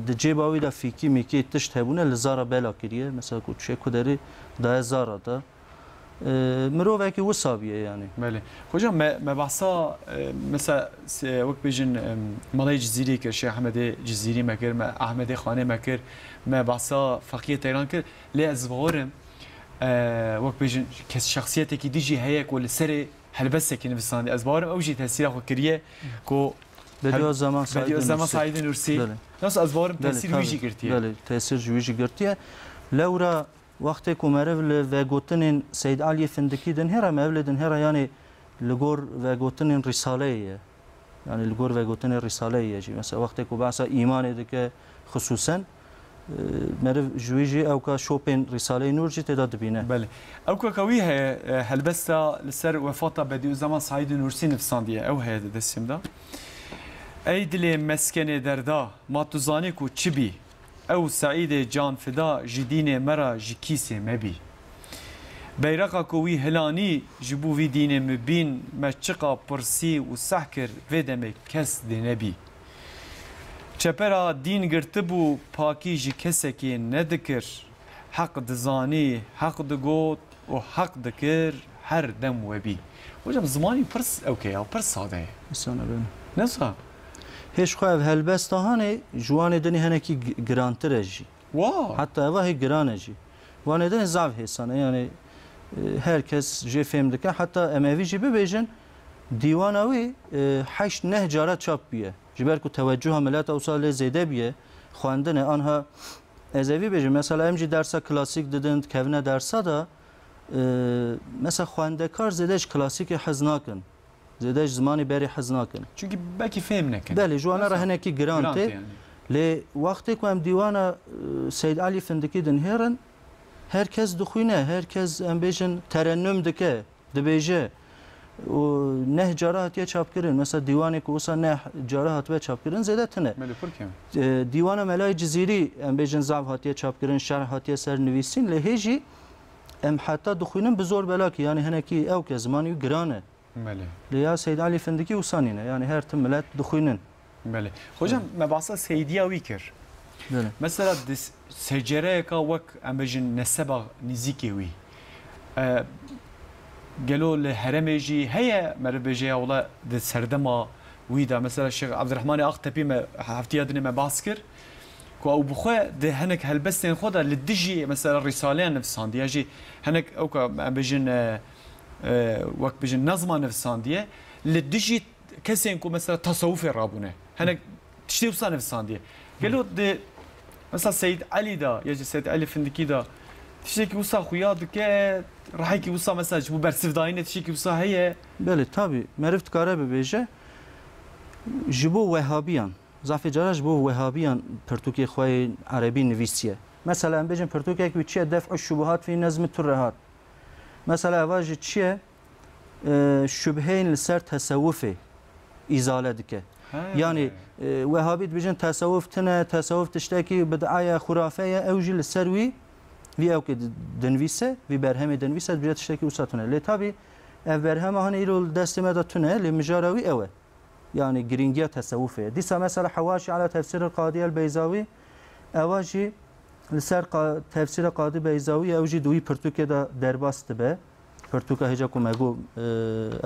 di cêba wî de fîkî mîkî tişt hebûne, li zara bela kiriye. Mesela, ku tişê ku derî daye zara de. E, mirovekî wisa bûye, yani. Belê. Hocam, me, me behsa, e, mesela, se-, wek bêjin, em, Melayê Cizîrî kir, Şêx Ehmedê Cizîrî me kir, me Ehmedê Xanê me kir, me behsa Feqiyê Teyran kir. Lê ez bawerim, e, wek bêjin, kes, şexsiyetekî dî jî heye ku li serê helbestekî nivîsandiye. Ez bawerim ew jî tesîra xwe kiriye ku Bediüzzaman Said Bediüzzaman Nursi. Said Nursi. Belê. Nasıl ez bawerim Belê, tesîr wî tabii. jî girtiye. Belê, tesîr ji wî jî girtiye. Lewra wextê ku meriv li vegotinên Seyd Aliyê Findikî dinhêre, meriv lê dinhêre, yani li gor vegotinên Rîsaleyê ye. Yani li gor vegotinê Rîsaleyê ye jî. Mesela wextê ku behsa îmanê dike xisûsen, e, meriv ji wî jî ewka şopên Rîsaleyê Nûr jî tê de dibîne. Belê. Ewka ka wî heye, e, helbesta li ser wefata Bediüzzaman Said Nursi nivîsandiye. Ew heye di destê min de. Ey dilê meskenê derda, ma tu zanî ku çi bî? Ew Seîdê canfida ji dînê me re ji kîsê me bî. Beyreqa ku wî hilanî ji bo vî dînê mubîn me çiqa pirsî û seh kir, vê demê kes dê nebî. Çepera dîn girtibû, pakî ji kesekê nedikir. Heq dizanî, heq digot û heq dikir, her dem we bî. Hocam, zimanî pir s-, ewke ya, pir sade ye. Însana ben. Ne sa? Hêj xwe ev helbesta hanê, ji wanê dinê henekî gi-, girantir e jî. Wa! Heta eva hê giran e jî. Wanê dinê zaf hêsan e, yani, e, her kes jê fêm dike. Heta em evî jî bibêjin, dîwana wî, e, heşt neh cara çap bûye. Ji ber ku tewecuha mileta wisa lê zêde bûye, xwendine, anha ez evî bêjim, mesela em jî dersa klasîk didin, dikevine dersa de, e, mesela xwendekar zêde ji klasîkê hez nakin. Zêde ji zimanê berê hez nakin. Çünkü belkî fêm nekin. Belê, ji wana re Mesela, hinekî giran girant tê. yani. Lê wextê ku em dîwana, e, Seyd Elî Findikî dinhêrin, her kes dixwîne, her kes, em bêjin, terennum dike, dibêje. Û neh cara hatiye çapkirin. Mesela dîwanê ku wisa neh cara hatibe çapkirin, zêde tune. Belê, pir kêm. E, dîwana Melayê Cizîrî, em bêjin, zaf hatiye çapkirin, şerh hatiye ser nivîsîn, lê hê jî em heta dixwînin bi zor belakî, yani hinekî ew ke zimanî wî giran e. Belê. Lê ya Seyd Elî Findikî wisa nîne. Yani her tim milet dixwînin. Belê. Hocam, Belê. me bahsa Seydiya wî kir. Belê. Mesela di s-, secereyeka wek, em bêjin, neseba nizîkê wî. E, gelo li heremê jî heye, meriv bêje ya wela di serdema wî de. Mesela Şêx Ebdirehmanê Aqtepî me heftiya dinê me bahs kir. Ku ew bi xwe di hinek helbestên xwe de li dijî mesela Rîsaleyan nivîsandiye, jî hinek ew ka em bêjin, e, e, wek bêjin nezma nivîsandiye, li dijî kesên ku mesela tasewufê rabûne. Hinek tiştê wisa nivîsandiye. Gelo di mesela Seyd Elî de ya jî Seyd Elî Findikî de tiştekî wisa xuya dike, rehekî wisa mesela ji bo bersivdayînê tiştekî wisa heye? Belê, tabî. Meriv dikare bibêje, ji bo wehabiyan, Zafê cara ji bo wehabiyan pirtûkê xwe yê erebî nivîsiye. Mesela em bêjin pirtûkek wî çi ye? Def'u şubuhat fî nezmi turrehat. Mesela eva jî çi ye? E, şubheyên li ser tesewufê îzale dike. He. Yanî, e, wehabî dibêjin tesewuf tune, tesewuf tiştekî bid'a ye, xurafe ye, ew jî li ser wî Vî ewkê di-, dinivîse, vî berhemê dinivîse, dibêje tiştekî wisa tune. Lê tabî ev berhema hanê îro li destê me de tune, lê mijara wî ew e. Yanî girîngiya tesewufê ye. Dîsa mesela Hewaşî ala tefsîril Qadî el Beyzawî, ewa jî li ser qa-, tefsîra Qadî Beyzawî, ew jî di wî pirtûkê de derbas dibe. Pirtûka hêja ku me got, e,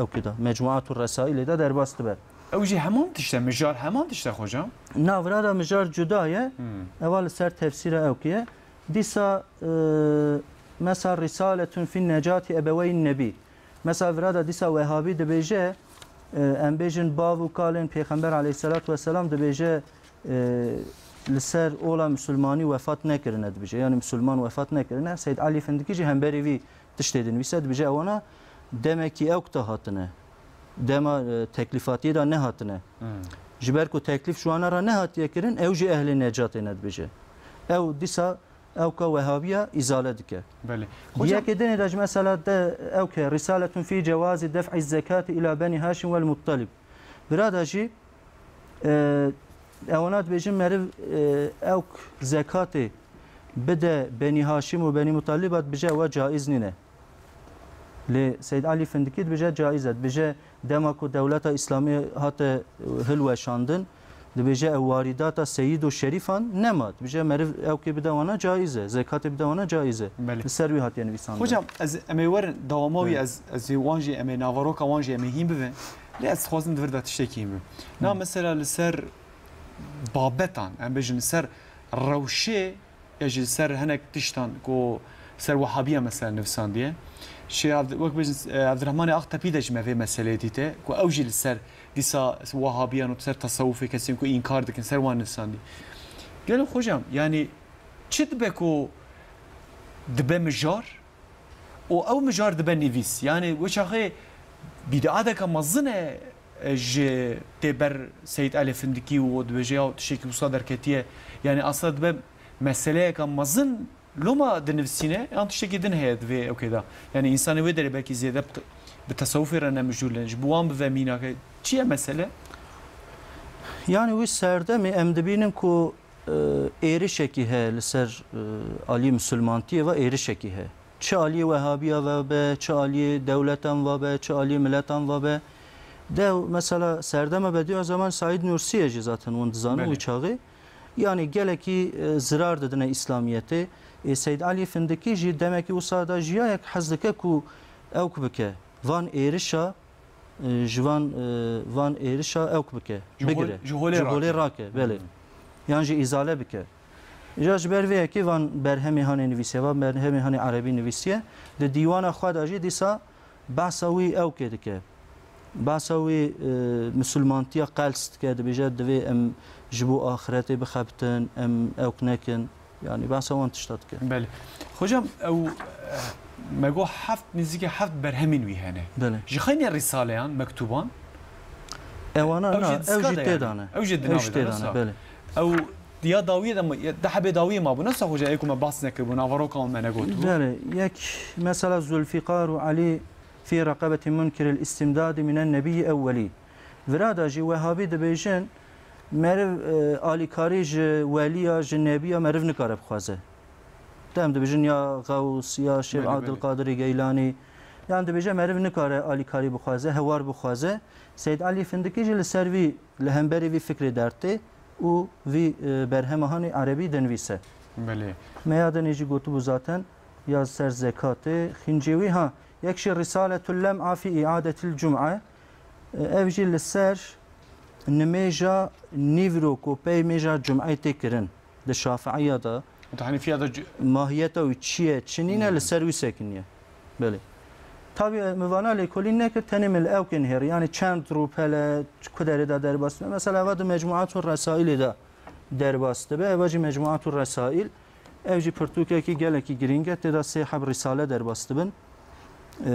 ewkê de, Mecmuatur Resaîlê de derbas dibe. Ew jî heman tişt e, mijar heman tişt e, xocam? Na, vira de mijar cuda ye. Hmm. Ewa li ser tefsîra ewkê ye. Dîsa, e, mesela Risaletun fin Necati Ebeweyn Nebî. Mesela vira de dîsa Wehabî dibêje, e, em bêjin bav û kalên Pêxember aleyhisselatu vesselam dibêje, e, li ser ola misilmanî wefat nekirine dibêje. Yanî misilman wefat nekirine. Seyd Elî Findikî jî hemberî vî tiştê dinivîse, dibêje ewana demekî ewk de hatine. Dema, e, teklîfatiyê de nehatine. Hmm. Ji ber ku teklîf ji wana re nehatiye kirin, ew jî ehlê necatê ne dibêje. Ew dîsa ewka Wehabiya îzale dike. Belê. Di Hocam yekê dinê de jî mesela de ewke Risaletun fî cewazî def'i zekati ila Benî Haşim wel Muttalib. Vira de jî, e, ewana dibêjin meriv, e, ewk zekatê bide Benî Haşim û Benî Muttalib, dibêje ewa caiz nîne. Lê Seyd Elî Findikî dibêje caiz e. Dibêje dema ku dewleta Îslamî hate hilweşandin, dibêje ew warîdata seyîd û şerîfan nema. Dibêje meriv ewkê bide wana caiz e, zekatê bide wana caiz e. Belê. Li ser wî hatiye nivîsandin. Xocam, ez, em ê werin dawama wî, Evet. ez, ez ê wan jî, em ê naveroka wan jî em ê hîn bibin. Lê ez dixwazim di vir de tiştekî hîn bibim. Na Hı. mesela li ser babetan, em bêjin li ser rewşê ya jî li ser hinek tiştan ku ser Wehabiya mesela nivîsandiye. Şêx Evd-, wek bêjin, e, Evdirehmanê Aqtepî de jî me vê meseleyê dîte ku ew jî li ser dîsa Wehabiyan û ser tesewufê kesên ku înkar dikin ser wan nivîsandiye. Gelo xocam, yanî çi dibe ku dibe mijar û ew mijar dibe nivîs? Yanî wê çaxê bîdeateke mezin e, e, ji tê ber Seyîd Elî Findikî û dibêje ya tiştekî wisa derketiye. Yanî aslında dibe meseleyeke mezin loma dinivîsîne, yan tiştekî din heye di vê ewkê de? Yanî însanê wê derê belkî zêde bi, bi tesewufê re ne mijûl in. Ji bo wan bive mînake. Çi ye mesele? Yanî wî serdemê em dibînin ku, e, êrişekî heye li ser, e, aliyê misilmantiyê ve êrişekî heye. Çi aliyê Wehabiya ve be, çi aliyê dewletan ve be, çi aliyê miletan ve be. De mesela serdema Bediüzzaman Said Nursiye jî zaten hûn dizanin Belê. wî çaxê. Yanî gelekî, e, zirar didine Îslamiyetê. Ê Seyd Elî Findikî jî demekî wisa da jiya yek hez dike ku ewk bike. Van êrişa, e, ji van, e, van êrişa ewk bike, Ji hol-, bigire. ji holê Ji holê rake. rake, belê. Hmm. Yan jî îzale bike. Îja ji ber vê yekê van berhemê hanê nivîsiye, van berhemê hanê erebî nivîsiye. Di dîwana xwe de jî dîsa behsa wî ewkê dike. Behsa wî, e, misilmantiya qels dike, dibêje divê em ji bo axiretê bixebitin, em ewk nekin. Yanî behsa wan tişta dike. Belê. Xocam, ew, eh, me got heft, nêzîkî heft berhemên wî hene. Belê. Ji xeynê rîsaleyan, mektûban? Ewana Ew na, jî ew diska jî de tê yani. dane. Ew jî di Ew navê jî de, tê dane, wisa? belê. Ew ya dawiyê de mi, ya di hebê dawiyê mabû, ne wisa xoca ê ku me behs nekiribû, naveroka wan me negotibû. Belê, yek mesela Zulfîqar û Elî fî reqebetî munkiril îstîmdadî mînen nebîyî ewwelî. Vira de jî Wehabî dibêjin, meriv, e, alîkarî ji welî ya, ji nebî ya meriv nikare bixwaze. Dem dibêjin ya Xews, ya Şêx Belê, belê. Abdulqadirê Geylanî. Yan dibêje meriv nikare alîkarî bixwaze, hewar bixwaze. Seyd Elî Findikî jî li ser vî, li hemberî vî fikrê dertê û vî, e, berhema hanê erebî dinivîse. Belê. Me ya dinê jî gotibû zaten, ya ser zekatê, xîncê wî, ha, yek jî Risaletul Lem'a fî I'adetil Cum'e, e, ev jî li ser nimêja nîvro ku pey mêja Cum'eyê tê kirin. Di Şafiiya de Di Hanefiya de c- mahiyeta wî çi ye, çi nîne, Hmm. li ser wî sekiniye. Belê. Tabî, min vana lêkolîn nekir, tenê min li ewkê nihêrî. Yanî çend rûpele, ku derê de derbas dibe. Mesela, eva di Mecmuatul Resaîlê de derbas dibe. Eva jî Mecmuatul Resaîl, ev jî pirtûkekî gelekî girîng e. Tê de sê heb rîsale derbas dibin. Ee,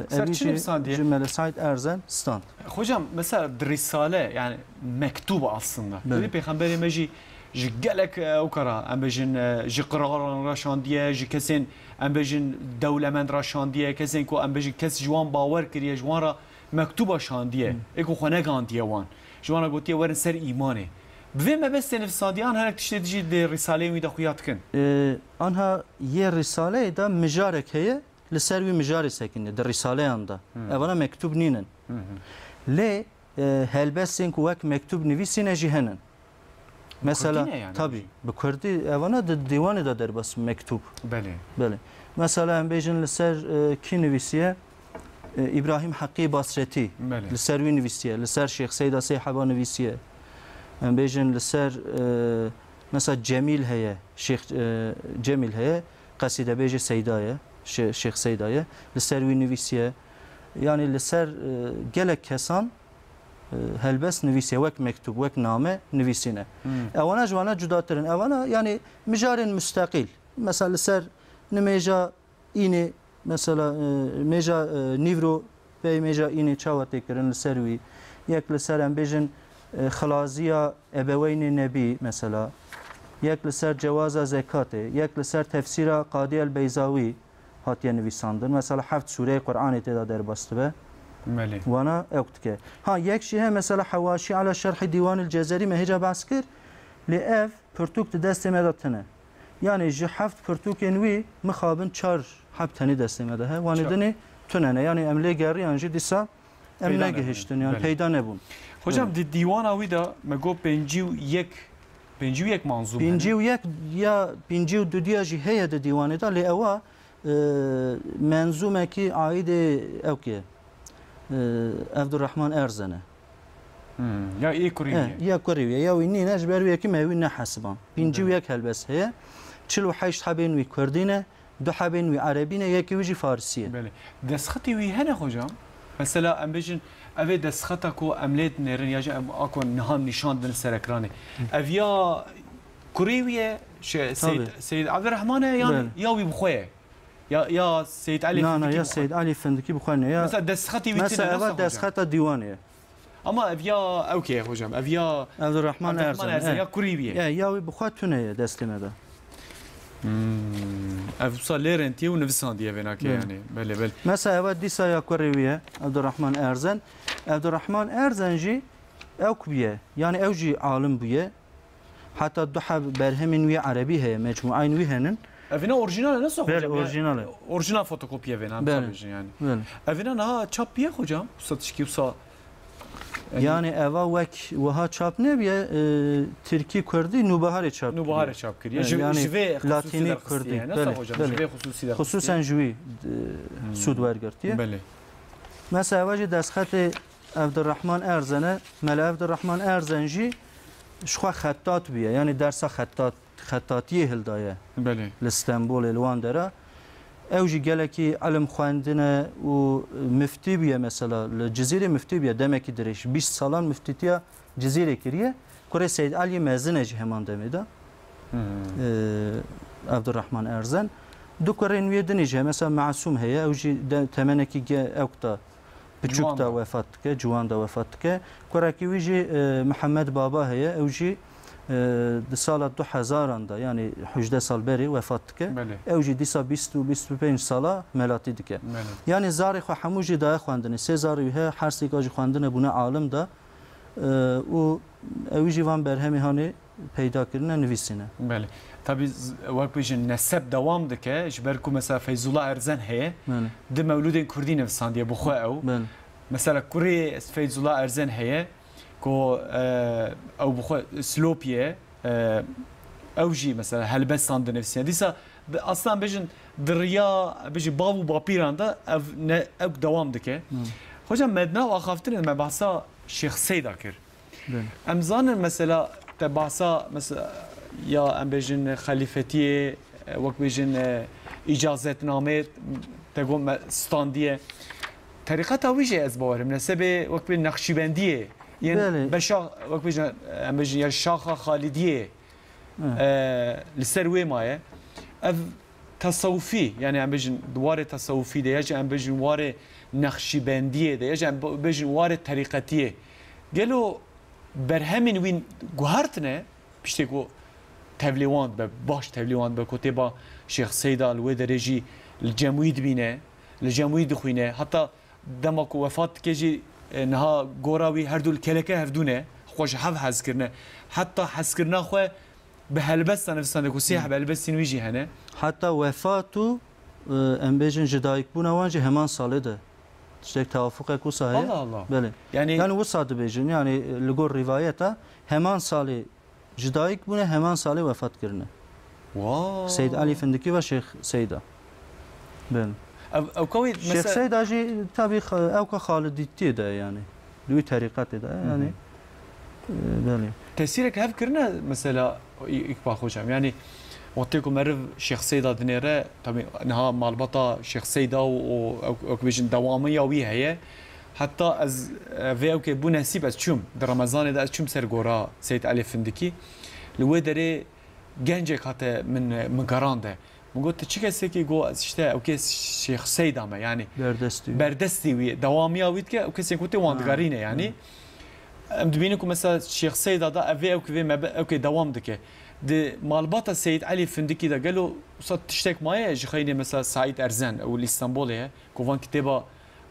Ser evî çi jî nivîsandiye? Ji Mele Saîd Erzen stand. Hocam, mesela di rîsale, yani mektûb aslında. Belê. Dibê Pêxemberê me jî ji gelek, e, ew kara, em bêjin, e, ji qiraran re şandiye, ji kesên, em bêjin, dewlemend re şandiye, kesên ku em bêjin kes ji wan bawer kiriye, ji wan re mektûba şandiye, Hı. ê ku xwe negandiye wan. Ji wan re gotiye werin ser îmanê. Bi vê mebestê nivîsandiyan hinek tiştê dijî di rîsaleyên wî de xuya dikin. E, anha yê rîsaleyê de mijarek heye, li ser wî mijarê sekiniye, di rîsaleyan de. Hmm. Evana mektûb nînin. Hı hı. Lê, e, helbestên ku wek mektûb nivîsîne jî henin. Bi Mesela, kurdî ne yani? Tabî, bi kurdî evana di dîwanê de derbas mektûb. Belê. Belê. Mesela, em bêjin li ser, e, kî nivîsiye? E, Îbrahîm Heqî Basretî. Belê. Li ser wî nivîsiye. Li ser Şêx Seyda Seyheba nivîsiye. Em bêjin li ser, e, mesela Cemîl heye. Şêx, e, Cemîl heye. Qesîdebêjê Seyda ye. Şê-, Şêx Seyda ye. Li ser wî nivîsiye. Yani li ser, e, gelek kesan e, helbest nivîsiye, wek mektûb, wek name nivîsîne. Hmm. Ewana ji wana cudatir in. Ewana, yani, mijarên musteqîl. Mesela li ser nimêja înê, mesela, e, mêja, e, nîvro pey mêja înê çawa tê kirin li ser wî. Yek li ser, em bêjin, e, xilaziya ebeweynê nebî, mesela. Yek li ser cewaza zekatê, yek li ser tefsîra Qadî el Beyzawî, hatiye nivîsandin. Mesela heft sûreyê Qur'anê tê de derbas dibe. Belê. Wana ewk dike. Ha, yek jî heye, mesela Hewaşî ala Şerhî Dîwanil Cezerî me hêca behs kir, lê ev pirtûk di destê me de tune. Yani ji heft pirtûkên wî mixabin çar heb tenê destê me de he. Wanê Çar. dinê tune ne. Yani em lê geriyan jî dîsa em Peyda nebûn. negihiştin, yani Belê. peyda nebûn. Hocam, Belê. di dîwana wî de me got pêncî û yek, pêncî û yek manzûm hene. Pêncî û yek ya pêncî û du diya jî heye di dîwanê de, lê ewa, e, menzûmekî aîdê ewkê, e, Evdurrahman Erzen e. Hmm, ya ê kurî E, wî ye. ya kurî wî ye, ya wî nîne, ji ber wî yekî me wî nehesiban. Pêncî û yek Belê. helbest heye. Çil û heşt hebên wî kurdî ne. Du hebên wî erebî ne, yekê wî jî farisî ye. Belê. Destxetê wî hene hocam? Mesela em bêjin, ev ê destxeta ku em lê dinêrin ya jî em a ku niha nîşan din ser ekranê. Ev ya kurê wî ye, şey, Seyid, Tabii. Seyid Abdurrahman e yan Belê. ya wî bi xwe ye? Ya, ya Seyid Elî Na, na, Findikî ya bi xwe? Seyid Elî Findikî bi xwe ne, ya Mesela destxetê wî Mesela tine, eva nasıl hocam? destxeta dîwanê ye. Ama ev ya ewkê ye hocam, ev ya Evdurrahman Evdurrahman Erzen, Erzen, e. ya kurî wî ye. E, ya wî bi xwe tune ye destê me de. Hmm. Ev wisa lê rentiye û nivisandiye vênakê Belê. yani. Belê, belê. Mesela eva dîsa ya kurê wî ye, Evdurrahman Erzen. Evdurrahman Erzen jî ewk bûye. Yani ew jî alim bûye. Heta du heb berhemên wî erebî heye, mecmuayên wî henin. Evîna orijinal e, nasıl Belê, hocam? Ya, orijinal e. orijinal fotokopiye vêna, Belê. tabii yani. Belê. Evîna niha çap piye hocam? Wisa tişkî wisa Yani eva wek wiha çap nebiye, e, tirkî, kurdî, nûbiharê çap Nûbiharê kiriye. çap kiriye. E, Ji, yani ji vê xusûsî latînî, derxistiye. kurdî. Nasıl Belê, hocam? Ji belê. vê xusûsî derxistiye. Xusûsen ji wî, e, Hmm. sûd wergirtiye. Belê. Mesela eva jî destxetê Evdirrahman Erzen e. Mele Evdirrahman Erzen jî ji xwe xettat bûye. Yani dersa xettat, xettatiyê hildaye Belê. li Stenbolê, li wan dera. Ew jî gelekî ilim xwendine û miftî bûye mesela. Li Cizîrê miftî bûye demekî dirêj. Bîst salan miftîtiya Cizîrê kiriye. Kurê Seyd Eliyê Mezin e jî heman demê de. Hmm. Ee, Evdirrahman Erzen. Du kurên wê dinî jî heye. Mesela Masûm heye. Ew jî de, temenekî ge-, ewk da, piçûk Ciwan da da. wefat dike, ciwan da wefat dike. Kurekî wî jî, e, Mihemed Baba heye. Ew jî, e, di sala du hezaran de, yani hejdeh sal berê wefat dike. Belê. Ew jî dîsa bîst û bîst û pênc sala melatî dike. Belê. Yani zarê xwe hemû jî daye xwendinê. Sê zarê wî heye, her sêka jî xwendine, bûne alim da. E, û ew jî van berhemê hanê peyda kirine, nivîsîne. Belê. Tabî z-, wek bêjin neseb dewam dike, ji ber ku mesela Feyzullah Erzen heye, Belê. di mewlûdên kurdî nivisandiye bi xwe ew. Belê. Mesela kurê Feyzullah Erzen heye, ku, e, ew bi xwe Silopî ye, e, ew jî mesela helbestan dinivîsîne. Dîsa di, aslan bêjin di riya, bêjin bav û bapîran de ev ne, ew dewam dike. Hı. Hocam, me di nav axaftinê me behsa Şêx Seyda kir. Belê. Em zanin mesela te behsa mesela ya em bêjin xelîfetiyê, e, wek bêjin, e, îcazetnameyê te got me standiye. Terîqeta wî jî ez bawerim. Nesebê wek bê Nexşîbendiyê, yên Belê. beşa wek bêjin, em bêjin ya şaxa Xalidiyê, Hı. e, li ser wê maye. Ev tesewufî, yani em bêjin di warê tesewufî de, ya jî em bêjin warê Nexşîbendiyê de, ya jî em bêjin warê terîqetiyê. Gelo berhemên wî guhertine, piştê ku tevlîwand be, baş tevlîwand be, ku tê ba Şêx Seyda li wê derê jî li cem wî dibîne, li cem wî dixwîne. Heta dema ku wefat dike jî, e, niha gora wî her du li keleke hevdû ne. xwe ji hev hez kirine. Heta hezkirina xwe bi helbesta nivîsandin ku sê heb helbestên wî jî hene. Heta wefat û, e, em bêjin ji dayikbûna wan jî heman salê de. Tiştek tewafuqek wisa heye. Allah Allah. Belê. Yani Yani wisa dibêjin, yani li gor rîvayeta heman salê ji dayik bûne, heman salê wefat kirine. Wow. Seyd Elî Findikî ve Şêx Seyda. Belê. Ev, ew kawî Şêx mesela Seyda jî tabî xa-, ewka Xalidîtiyê de yani. Di wî terîqetê de yani. E, belê. Tesîrek hev kirine mesela, Î-, Îkbal Xocam. Yani wextê ku meriv Şêx Seyda dinêre, tabî niha malbata Şêx Seyda û, û ew, ew ku bêjin dewamiya wî heye. Heta ez, e, vê ewkê bû nesîb, ez çûm. Di Remezanê de ez çûm ser gora Seyd Elî Findikî. Li wê derê gencek hate min, min gerande. Min got, "Tu çi kesekî?" Got, "Ez işte ewkê Şêx Seyda me." Yani Berdestî wî. Berdestî wî, dewamiya wî dike, ew kesên ku tê wan Ha. digerîne yani. Hı. Em dibînin ku mesela Şêx Seyda da ev vê ewkê vê mebe-, ewkê dewam dike. Di malbata Seyd Elî Findikî de gelo wisa tiştek maye ji xeynê mesela Saîd Erzen, ew li Îstanbulê ye, ku van kitêba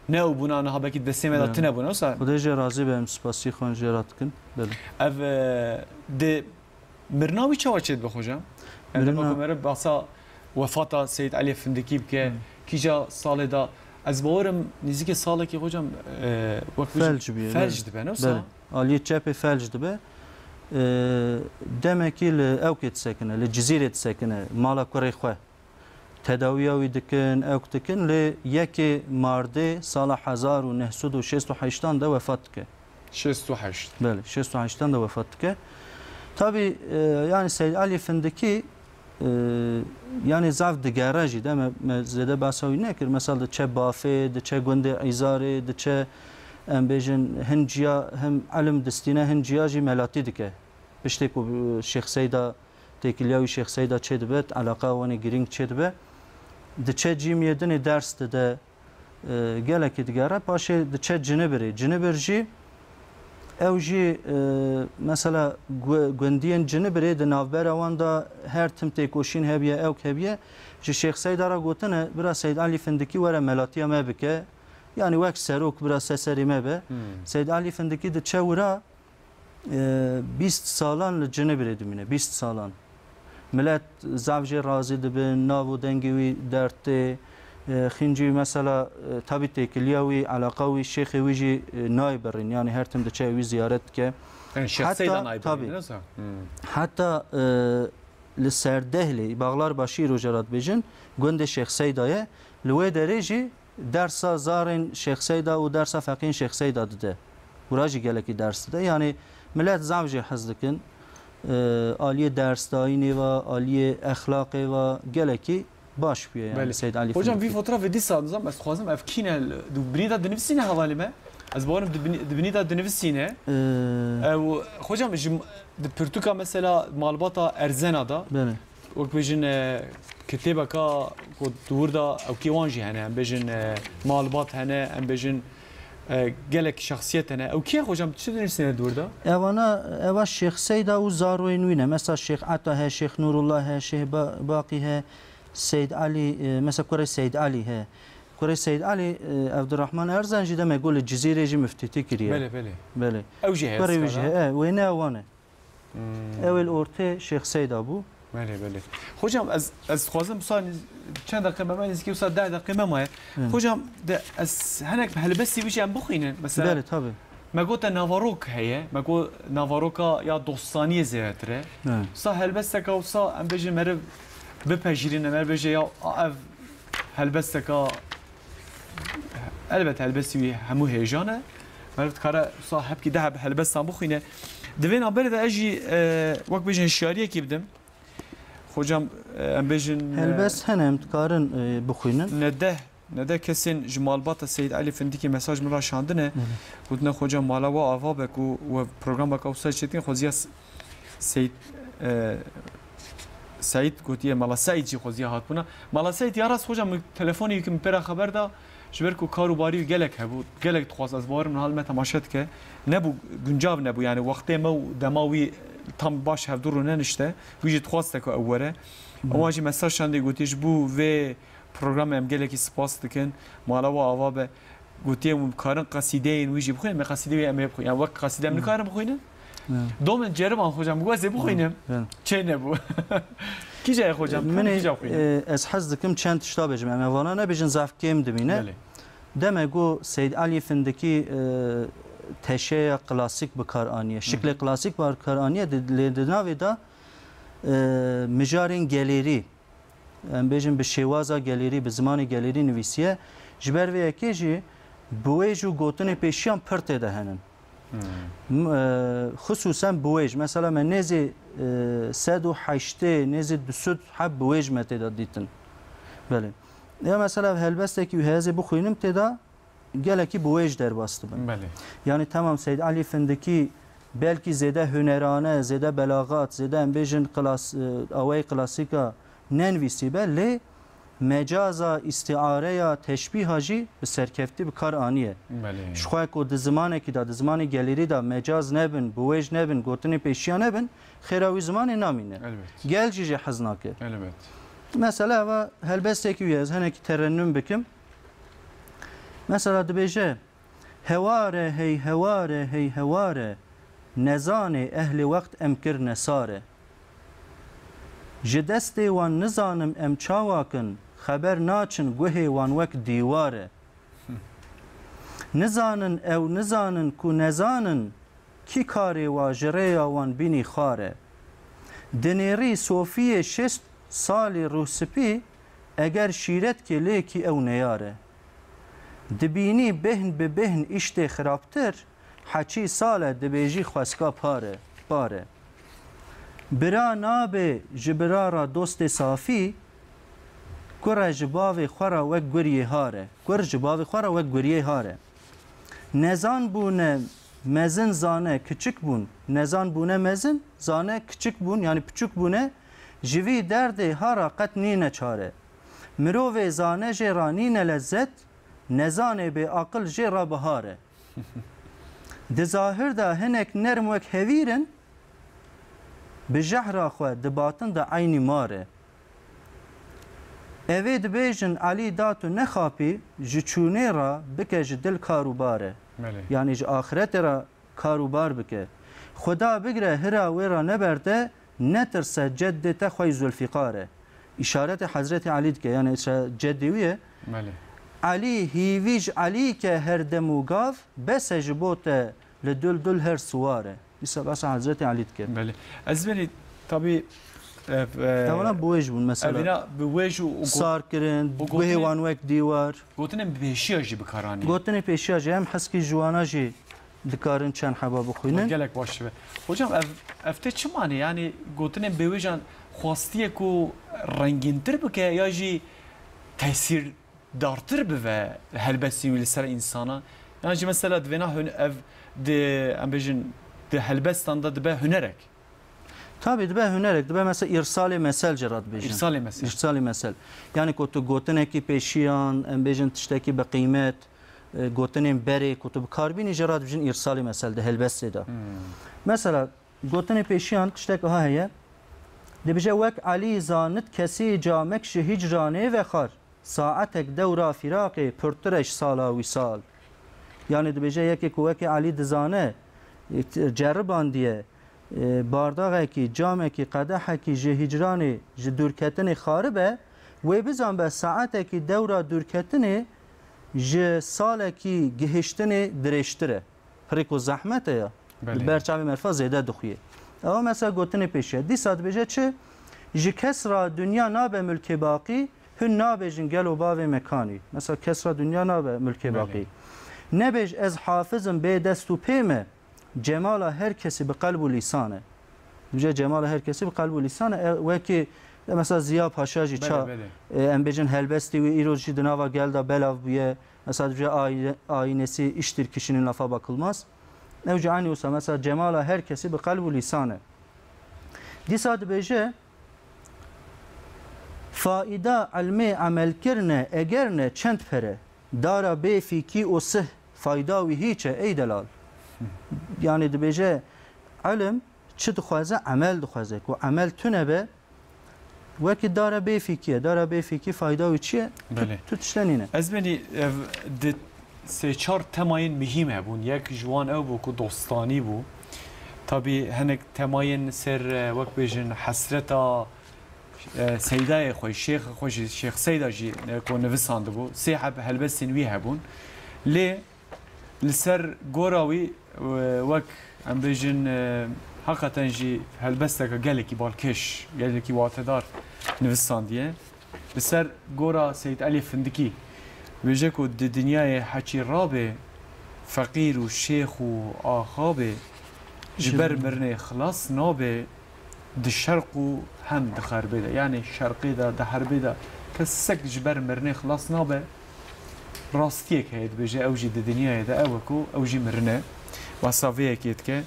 ne ew bûna niha belkî destê me de Belê. tune bûne. Wisa Xwedê jê razî be, em spasî xwe jê re dikin. Belê. Ev, e, di mirina wî çawa çêdibe Xocam? Yani dema Mirina ku mere behsa wefata Seyd Elî Findikî bike, Hı. kîja salê de, ez bawerim nêzîkî salekî Xocam, e, wek bijî Felc bûye, felc belê. dibe, ne wisa? Belê. Aliyê çepê felc dibe. E, demekî li ewkê disekine, li Cizîrê disekine, mala kurê xwe. Tedawiya wî dikin, ewk dikin, lê yekê Mardê sala hezar û neh sed û şêst û heştan de wefat dike. Şêst û heşt. Belê, şêst û heştan de wefat dike. Tabî, e, yani Seyd Elî Findikî, e, yani zaf digere jî de me, me zêde behsa wî nekir. Mesela diçe Bafê, diçe gundê Îzarê, diçe, em bêjin, hin ciya hem ilim distîne, hin ciya jî melatî dike. Piştê ku, e, Şêx Seyda, têkiliya wî Şêx Seyda çêdibe, eleqa wan ê girîng çêdibe. Diçe cîmiyê dinê ders dide, e, gelekî digere, paşê diçe Cinibirê. Cinibir jî, ew jî, e, mesela gu-, gundiyên Cinibirê di navbera wan de her tim têkoşîn hebiye, ewk hebiye. Ji Şêx Seyda re gotine, bira Seyd Elî Findikî were melatiya me bike. Yani wek serok bira ser serê me be. Hmm. Seyd Elî Findikî diçe wira, e, bîst salan li Cinibirê dimîne, bîst salan. Milet zaf jê razî dibin, nav û dengê wî dertê, e, xîncî wî mesela, e, tabî têkiliya wî, eleqa wî, şêxê wî jî, e, nayê birîn, yani her tim diçe wî ziyaret dike. Yani Şêx Heta, Seyda nayê birîn, tabî. ne wisa? Hmm. Heta, e, li Serdehlê, Baxlarbaşî îro jê re dibêjin, gundê Şêx Seyda ye, li wê derê jî dersa zarên Şêx Seyda û dersa feqîn Şêx Seyda dide. Wira jî gelekî ders dide. Yani milet zaf jê hez dikin. E, aliyê dersdayînê ve, aliyê exlaqê ve gelekî baş bûye yani Belê. Seyd Elî Hocam, Findikî. vî fotoğrafê dîsa nizam ez dixwazim ev kî ne, di binî de dinivîsîne hevalê me. Ez bawerim di binî, di binî de dinivîsîne. Ee, Ew, hocam, ji, di pirtûka mesela malbata Erzena da, Belê. wek bêjin, e, kitêbeka ku di wir de ew kê wan jî hene, em bêjin, e, malbat hene, em bêjin, e, gelek şexsiyet hene. Ew kê hocam, çi dinivîsîne di wir de? Evana, eva Şêx Seyda û zaroyên wî ne. Mesela Şêx Ata he, Şêx Nurullah he, Şêx Ba-, Baqî he, Seyd Elî, e, mesela kurê Seyd Elî he. Kurê Seyd Elî, e, Evdirahman Erzan jî deme ku li Cizîrê jî miftîtî kiriye. Belê, belê. Belê. Ew jî heye Kurê wî jî sika da? he, e, wêne ewan e. Hmm. Ew ê li ortê Şêx Seyda bû. Belê, belê. Hocam, ez, ez dixwazim wisa niz-, çend deqe me, me nêzîkî wisa deh deqe me maye. Hı. Hocam, de ez hinek helbestî wî jî em bixwînin. Mesela, Belê, tabii. me gote navarok heye, me got navaroka ya dostaniyê zêdetir e. Hı. Wisa helbesteka wisa em bêjin meriv bipejirîne, meriv bêje ya a ev helbesteka, elbet helbestî wî hemû hêjan e. Meriv dikare wisa hebkî deh heb helbestan bixwîne. Di vê navberê de ez jî, e, wek bêjin hişyariyekî bidim. Hocam, e, em bêjin, e, Helbest hene, em dikarin, e, bixwînin. ne deh, ne deh kesên ji malbata Seyd Elî Findikî mesaj min ra şandine. Hı hı. Gotine, Hocam, mala we ava be ku we programeka wisa çêtin, xweziya S-, Seyd, e, Seyd gotiye, Mala Seyd jî xweziya hatbûna. Mala Seyd ya rast, Hocam, min telefonê wî min pê re xeber da, ji ber ku kar û barî wî gelek hebû, gelek dixwast, ez bawerim niha li me temaşe dike. Nebû, guncav nebû, yani wextê me û dema wî tam baş hevdû rûnenişte, wî jî dixwaste ku ew were. Hı. Ewan jî mesaj şandî, gotiye, ji bo vê programê em gelekî spas dikin, mala we ava be. Gotiye, em karin qesîdeyên wî jî bixwînin, me qesîdê wî em ê bixwînin. Yani wek qesîde em Hı. nikarin bixwînin? Domin ceriban hocam, bu ez ê bixwînim. Çê nebû. Kîja ye hocam? Min ê, kîja xwînim? E, ez hez dikim çend tişta bêjim. Em ê vana nebêjin, zaf kêm dimîne. Belê. Deme ku Seyd Elî Findikî, e, teşeya klasîk bi kar aniye. Şiklê klasîk bi kar aniye, di, lê di navê de, e, mijarên gelêrî, em bêjin bi şêwaza gelêrî, bi zimanê gelêrî nivîsiye. Ji ber vê yekê jî bi wê jî gotinê pêşiyan pir tê de henin. M-, e, xisûsen bi wê jî. Mesela me nêzî, e, sed û heştê, nêzî du sed heb bi wê jî me tê de dîtin. Belê. Ya mesela helbestekî wî heye ez ê bixwînim tê de gelekî bi wê jî derbas dibin. Belê. Yani tamam Seyd Elî Findikî belkî zêde hunerane, zêde belaxat, zêde em bêjin klas-, e, awayê klasîka nenivîsîbe, lê mecaza, îstiareya, teşbîha jî bi serkeftî bi kar aniye. Belê. Ji xwe ku di zimanekî de, di zimanê gelêrî de mecaz nebin, bi wê jî nebin, gotinê pêşiya nebin, xêra wî zimanê namîne. Elbet. Gel jî jê hez nake. Elbet. Mesela eva helbestekî wî ye, ez henekî terennum bikim. Mesela dibêje, heware hey heware hey heware, nezanê ehlê wext em kir nesare. Ji destê wan nizanim em çawa kin, xeber naçin guhê wan wek dîwar e. Nizanin ew nizanin ku nezanin, kî karê wa ji rêya wan bînî xar e. Dinêrî sofiyê şêst salî rûspî, eger şîret kê lê kî ew neyar e. Dibînî bêhn bi bêhn îştê xirabtir, heçî sal e dibêjî xweska par e, par e. Bira nabe ji bira ra dostê safî, kur e ji bavê xwe ra wek guriyê har e. Kur ji bavê xwe ra wek guriyê har e. Nezan bûne mezin zane kiçik bûn. Nezan bûne mezin, zane kiçik bûn, yani piçûk bûne, ji vî derdê ha ra qet nîne çare. Mirovê zane jê ra nîne lezzet, nezanê bê aqil jê ra bihar e. Di zahir de hinek nerm wek hevîr in, bi jehra xwe di batin de eynî mar e. Evê dibêjin Elî da tu nexapî, ji çûnê re bike ji dil kar û bar e. Belê. Yanî ji axiretê re kar û bar bike. Xuda bigre hira wê re neberte, netirse ceddê te xwey Zulfîqar e. Îşaretê Hezretî Elî dike, yani îşte ceddê wî ye. Belê. Elî hîvî ji Elî ke her dem û gav, bes e ji bo te li dul dul her siwar e. Dîsa behsa Hezretî Elî dikir. Belê. Ez benî tabî, e, e, Ewana bi wê jî bûn mesela. Evîna bi wê jî û got-, Sar kirin, û guhê gotinê, wan wek dîwar. Gotinên pêşiya jî bikaranî. Gotinê pêşiya jî hem heskî ji wana jî dikarin çend heba bixwînin. Gelek baş dibe. Hocam ev, ev tê çi manê? Yani gotinên bêwêjan xwestiye ku rengîntir bike ya jî tesîr dartir bive helbestên wî li ser însana? Yan jî mesela di vêna hun-, ev di, em bêjin, di helbestan de dibe hunerek? Tabî dibe hunerek, dibe mesela îrsalê mesel jê re dibêjin. Îrsalê mesel. Îrsalê mesel. Yani ku tu gotinekî pêşiyan, em bêjin tiştekî bi qîmet, e, gotinên berê ku tu bi kar bînî jê re dibêjin îrsalê mesel di helbestê de. Hmm. Mesela gotinê pêşiyan tiştek aha heye. Dibêje wek Elî zanit kesî camek ji hicranê vexar. Saetek dewra fîraqê pirtir e ji sala wîsal. Yanî dibêje yekê ku wekî Elî dizane, e, t-, ceribandiye, e, bardaxekî, camekî, qedehekî ji hicranê, ji dûrketinê xaribe, wê bizanbe saetekî dewra dûrketinê ji salekî gihiştinê dirêjtir e. Pirê ku zehmet e ya, Belê. li ber çavê merfa zêde dixuye. Ewa mesela gotinê pêşiya. Dîsa dibêje çi? Ji kes ra dinya nabe milkê baqî, hûn nabêjin gelo bavê me kanî. Mesela kes ra dinya nabe milkê Belê. baqî. Nebêj ez hafiz im bê dest û pê me, cemala her kesî bi qelb û lîsan e. Dibêje cemala her kesî bi qelb û lîsan e. E, wekî, e, mesela Ziya Paşa jî Belê, ça, belê. e, em bêjin helbestê wî îro jî di nava gel de belav bûye. Mesela dibêje ayi-, ayinesi iştir kişinin lafa bakılmaz. Ew jî eynî wisa mesela cemala her kesî bi qelb û lîsan e. Dîsa dibêje, faîda ilmê emelkirine eger ne çend pere, dara bê fîkî û sih fayda wî hîç e ey delal. Yanî dibêje, ilim çi dixwaze? Emel dixwaze. Ku emel tune be, wekî dara bê fîkî ye. Dara bê fîkî fayda wî çi ye? Tu, Belê. tu tişte nîne. Ez benî ev di sê çar temayên mihîm hebûn. Yek ji wan ew bû ku dostanî bû. Tabî hinek temayên ser, e, wek bêjin hesreta, e, Seydayê xwe, Şêxa xwe jî, Şêx Seyda jî, e, ku nivisandibû. Sê heb helbestên wî hebûn. Lê li ser gora wî, e, wek em bêjin, e, heqeten jî helbesteke gelekî balkêş, gelekî watedar nivisandiye. Li ser gora Seyîd Elî Findikî, dibêje ku di dinyayê heçî rabê, feqîr û şêx û axabê, ji ber mirinê xilas nabe, di şerq û hem di xerbê de, yanî şerqê de, di herbê de, kesek ji ber mirinê xilas nabe. Rastiyek heye, dibêje, ew jî di dinyayê de ew e ku ew jî mirine. Wesa vê yekê dike.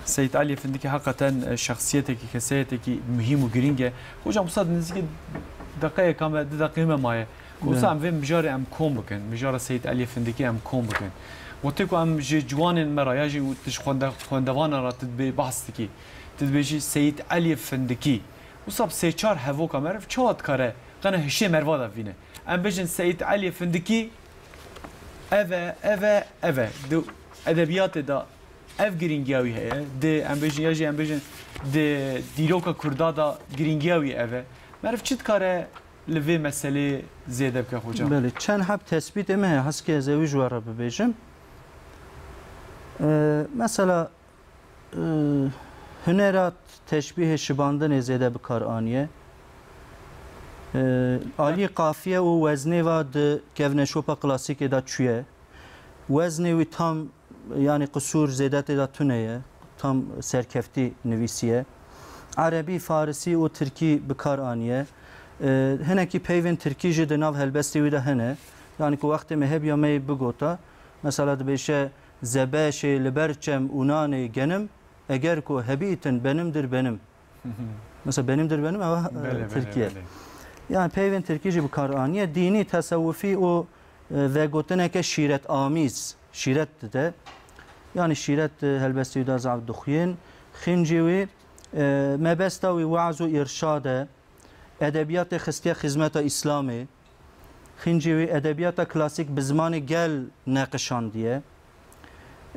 Seyîd Elî Findikî heqeten, e, şexsiyetekî, keseyetekî muhîm û girîng e. Hocam, wisa nizîkî deqeyeka me, du deqeyê me maye. Wisa em vê mijarê em kom bikin, mijara Seyîd Elî Findikî em kom bikin. Wextê ku em ji ciwanên me re ya jî tu ji xwende-, xwendevanan re tu dibê behs dikî, tu dibêjî Seyîd Elî Findikî. Wisa bi sê çar hevoka meriv çawa dikare qene hişê meriva de bivîne? Em bêjin Seyîd Elî Findikî, ev e, ev e, ev e. Di edebiyatê de ev girîngiya wî heye. Di, em bêjin, ya jî em bêjin, di dîroka Kurda de girîngiya wî ev e. Meriv çi dikare li vê meselê zêde bike, hocam? Belê, çend heb tespîtê me heye, heskê ez ê wî ji we re bibêjim. Ee, mesela, e, hunera teşbîhê şibandinê zêde bi kar aniye. E, alî qafiye û weznê ve di kevneşopa klasîkê de çûye. Weznê wî tam, yanî qisûr zêde tê de tune ye. Tam serkeftî nivîsiye. Erebî, farisî û tirkî bi kar aniye. E, hinekî peyvên tirkî jî di nav helbestê wî de hene. Yanî ku wextê me hebiya me yê bigota, mesela dibêje, Zebeşê li ber çem û nanê genim, eger ku hebîtin benimdir benim. Mesela benimdir benim, ew, e, Belê, belê, Tirkiye. Belê. Yani peyvên Tirkî jî bi kar aniye. Dînî, tesewufî û, e, vegotineke şîretamîz, şîret dide. Yani şîret, e, helbestê wî de zaf dixuyên. Xincî wî, e, mebesta wî weaz û îrşad e. Edebiyatê xistiye xizmeta Îslamê. Xincî wî edebiyata klasîk bi zimanê gel neqişandiye.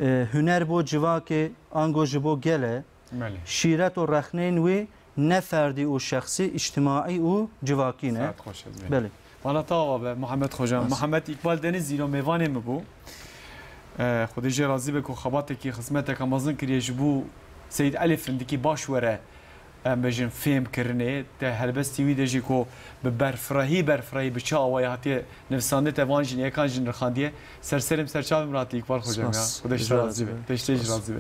E, huner bo civakê, ango ji bo gel e. Belê. Şîret û rexneyên wî ne ferdî û şexsî, îctimaî û civakî ne. Saet xweş e, belê. Belê. Mala te ava be, Muhammed Xocam. Rast. Muhammed Îkbal Deniz îro mêvanê min bû. E, Xwedê jê razî be ku xebatekî, xizmeteke mezin kiriye ji bo Seyîd Elî Findikî baş were, em bêjin, fêhm kirinê. Te helbestî wî de jî ku bi berfirehî, berfirehî bi çi awayî hatiye nivisandin, te van jî yekan jî nirxandiye. Ser serê min, ser çavê min re hatî Îkbal Xocam ya. Spas. Xwedê ji te razî be. Te ji te jî razî be.